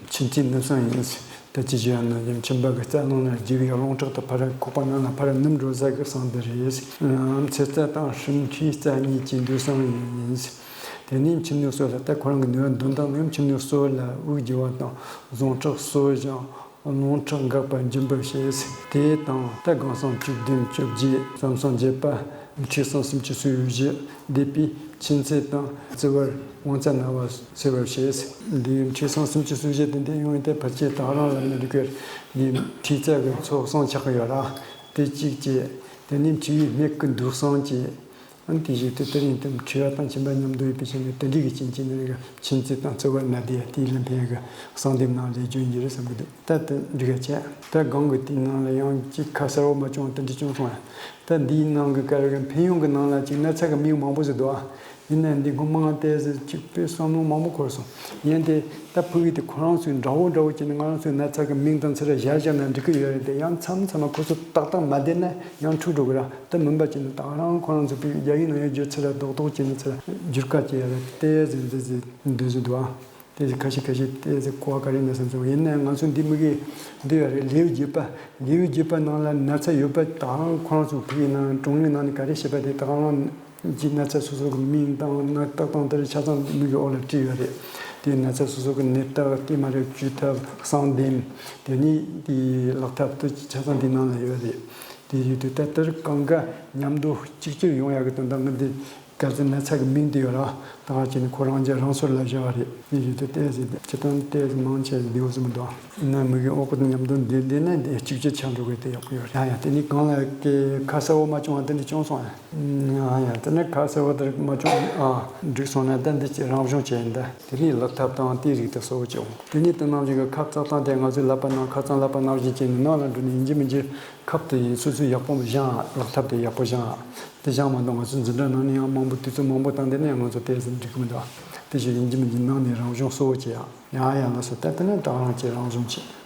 མཆིན་ཚད་ནུབ་སང་ཡིན། ད་ཅི་བྱ་ནང་ཡང་མཆིན་པ་གི་རྩ་ནང་ན་རྒྱུ་བའི་རླུང་ཁྲག་ཏུ་ཕར་ཁོག་པ་ནང་ལ་ཕར་ནུབ་འགྲོ་ས་གི་གསང་བདེ་རེད། ཚེ་རྩ་དང་ཧྲིམ་མཁྲིས་རྩ་གཉིས་ཀྱི་འདུས་གསང་ཡིན། དེ་ནས་མཆིན་ནད་གསོ་ལ་ད་ཁོ་རང་གི་ནུས་པ་འདོན་སྟངས་ནི་མཆིན་ནད་གསོ་ལ་དབུགས་རྒྱུ་བ་དང་ཟུངས་ཁྲག་གསོ་ཞིང་རླུང་ཁྲག་འགག་པར་འབྱིན་པར་བྱེད། དེ་དང་ད་དགང་སང་བཅུ་བདུན་བཅོ་བརྒྱད་ཟམ་སང་བརྒྱད་པ་མཁྲིས་སང་སུམ་ཅུ་སོ་བཞི་འདས་པའི་མཆིན་ཚད་དང་རྩི་བར་དབང་རྩ་ན་བ་སེལ་བར་བྱེད། འདིའི་མཁྲིས་སང་སུམ་ཅུ་སོ་བཞི་དེ་འདི་ཡོང་བའི་ད་ཕལ་ཆེར་ད་རང་ལ་ནི་འགྲིག་གི་འདིའི་མཁྲིས་རྩ་གི་ཚོགས་གསང་ཆགས་ཀྱི་ཡོད་ར། དེ་གཅིག་བྱས། དེ་ནས་མཁྲིས་པའི་སྨད་ཀྱི་འདུས་གསང་བྱས། ཨ་ནི་དེ་བཞིན་དུ་དེ་རིང་དུ་མཁྲིས་པ་དང་མཆིན་པ་མཉམ་དུ་ཡོད་པའི་ཕྱིར་ནི་དེ་འདྲའི་གི་རྐྱེན་གྱིས་ནི་མཆིན་ཚད་དང་རྩི་བ་ན་བསྡད་ཡ་དེའི་ལ་ཕན་གི་གསང་བདེ་ནང་ལས་རྒྱུ་ཡིན་རེད་བསམ་གི་འདུག་ད་དེ་འགྲིག་ག་བྱས། ད་སྒང་གི་དེའི་ནང་ལ་ཡང་གཅིག་ཁ་གསལ་བོ་མ་བྱུང་བ་དེ་འདྲ་བྱུང་སོང་ཡ། ད་འདིའི་ནང་གི་ག་རེ་གི་ཕན་ཡོན་གི་ནང་ལ་གཅིག་ན་ཚ་གི་མིང་མང་པོ་ཟིག་འདུག་ཨ། ཡིན་ནའང་འདི་སྔོན་མ་ང་བལྟས་ཟིན་གཅིག་པོའི་བསམ་བློ་མང་པོ་འཁོར་སོང་། ཡིན་ཏེ་ད་ཕུགས་ཡིད་དེ་ཁོ་རང་ཚོའི་འདྲ་བོ་འདྲ་བོ་བྱས་ནས་ང་རང་ཚོའི་ན་ཚ་གི་མིང་དང་ཚུར་བཞག་བཞག་ན་འགྲིག་གི་ཡོད་རེད་དེ། ཡང་མཚམས་མཚམས་ལ་ཁོ་ཚོ་ཏག་ཏག་མ་བསྡད་ན་ཡང་འཁྲུག་འགྲོ་གི་ར། ད་མིན་པ་བྱས་ནས་ད་རང་ཁོ་རང་ཚོ་བོད་རྒྱ་ཡིག་ནང་ཡང་བསྒྱུར་ཚུལ་ལ་རྡོག་རྡོག་བྱས་ནས་ཚུར་བསྒྱུར་བཀའ་བྱས་ཡ་རེད་བལྟས་ཟིན་བལྟས་ཟིན་འདོད་ཟིན་འདུག་ཨ། བལྟས་ཟིན་ཁ་ཤས་ཁ་ཤས་བལྟས་ཟིན་གོ་བ་ག་རེ་ན་བསམ་སོང་། ཡིན་ནའང་ང་ཚོ་འདི་མི་གི་འདི་ཡ་རེད། ལེའུ་བརྒྱད་པ་ལེའུ་བརྒྱད་པ་ནང་ལ་ན་ཚ་ཡོད་པ་ད་རང་ཁོ་རང་ཚོ་བོད་ཡིག་ནང་གྲངས་ལས་ནང་ནས་ག་རེ་བཤད་པ་དེ་ད་རང་། གྱི་ན་ཚ་སོ་སོ་གི་མིང་དང་ན་བཏགས་སྟངས་དེར་ཆ་ཚང་མིག་གི་འོག་ལ་བྲིས་ཡོད་རེད། དེ་ན་ཚ་སོ་སོ་གི་ནད་རྟགས་དེ་མ་རེད་བཅོས་ཐབས་གསང་བདེ། དེ་ནས་དེའི་ལག་ཐབས་དེ་ཆ་ཚང་དེའི་ནང་ལ་ཡོད་རེད། དེ་ཡོད་དུས་ད་ལྟར་གང་ག་མཉམ་དུ་གཅིག་གྱུར་ཡོང་ཡག་གི་དོན་དག་ངས་འདི་ གལ་སྲིད་ན་ཚ་གི་མིང་དེ་ཡོད་ར། ད་ག་ཅིག་ནི་ཁོ་རང་རྒྱལ་རང་སོར་ལ་བཞག་རེད། ཡིན་ཞུ་དེ་ཏོག་ཙམ་དེ་སྤྱིར་བཏང་ཏོག་ཙམ་མང་ཆེ་བདེ་བོ་ཟིན་མི་འདུག་ན་མི་གི་ཨོ་ཁུ་དང་མཉམ་དུ་འདི་འདི་ནས་འདི་གཅིག་གཅིག་ཆགས་འགྲོ་དགོས་དེ་ཡག་པོ་ཡོད་རེད། ཡ་ཡ་དེ་ནི་གང་ལ་ཀི་ཁ་གསལ་བོ་མ་བྱུང་བ་དེ་འདྲ་བྱུང་སོང་ཨ། ཡ་ཡ་དེ་ནི་ཁ་གསལ་བོ་དེ་མ་བྱུང་ཨ། འགྲིག་སོང་ན་ད་འདི་ཅི་རང་བྱུང་བྱས་ཡིན་ད། དེ་རིང་ལག་ཐབས་དང་དེའི་རིགས་དེ་གསལ་བོ་བྱས་འོང་། དེ་ནི་དེ་ནང་བཞིན་གི་ཁབ་བཙག་སྟངས་དེ་ང་ཚོའི་ལག་པ་ནང་ཁ་རྩང་ལག་པ་ནང་བཞིན་བྱས་ནས་ནང་ལ་འགྲོ་ནས་ཡིན་གཅིག་མིན་གཅིག་ཁབ་དེ་ཡིན་སོ་སོའི་ཡག་པོ་བཞེངས་ཨ། ལག་ཐབས་དེ་ཡག་པོ་བཞེངས་ཨ། དེ་བཞེངས་མ་གཏོགས་ང་ཚོའི་འཛིན་གྲྭ་ནང་ནས་ཡང་མང་པོ་དུས་ཚོད་མང་པོ་བཏང་བསྡད་ན་ཡང་ང་ཚོ་ཏོག་ཙམ་འགྲིག་གི་མི་འདུག་དེ་བཞིན་ཡིན་གཅིག་མིན་གཅིག་ནང་ནས་རང་བྱུང་གསོ་བོ་བྱེད་ཨ། ཡང་ཡང་ལ་སོ་ད་དེ་ནི་ད་ག་རང་བྱེད་རང་བྱུང་བྱེད།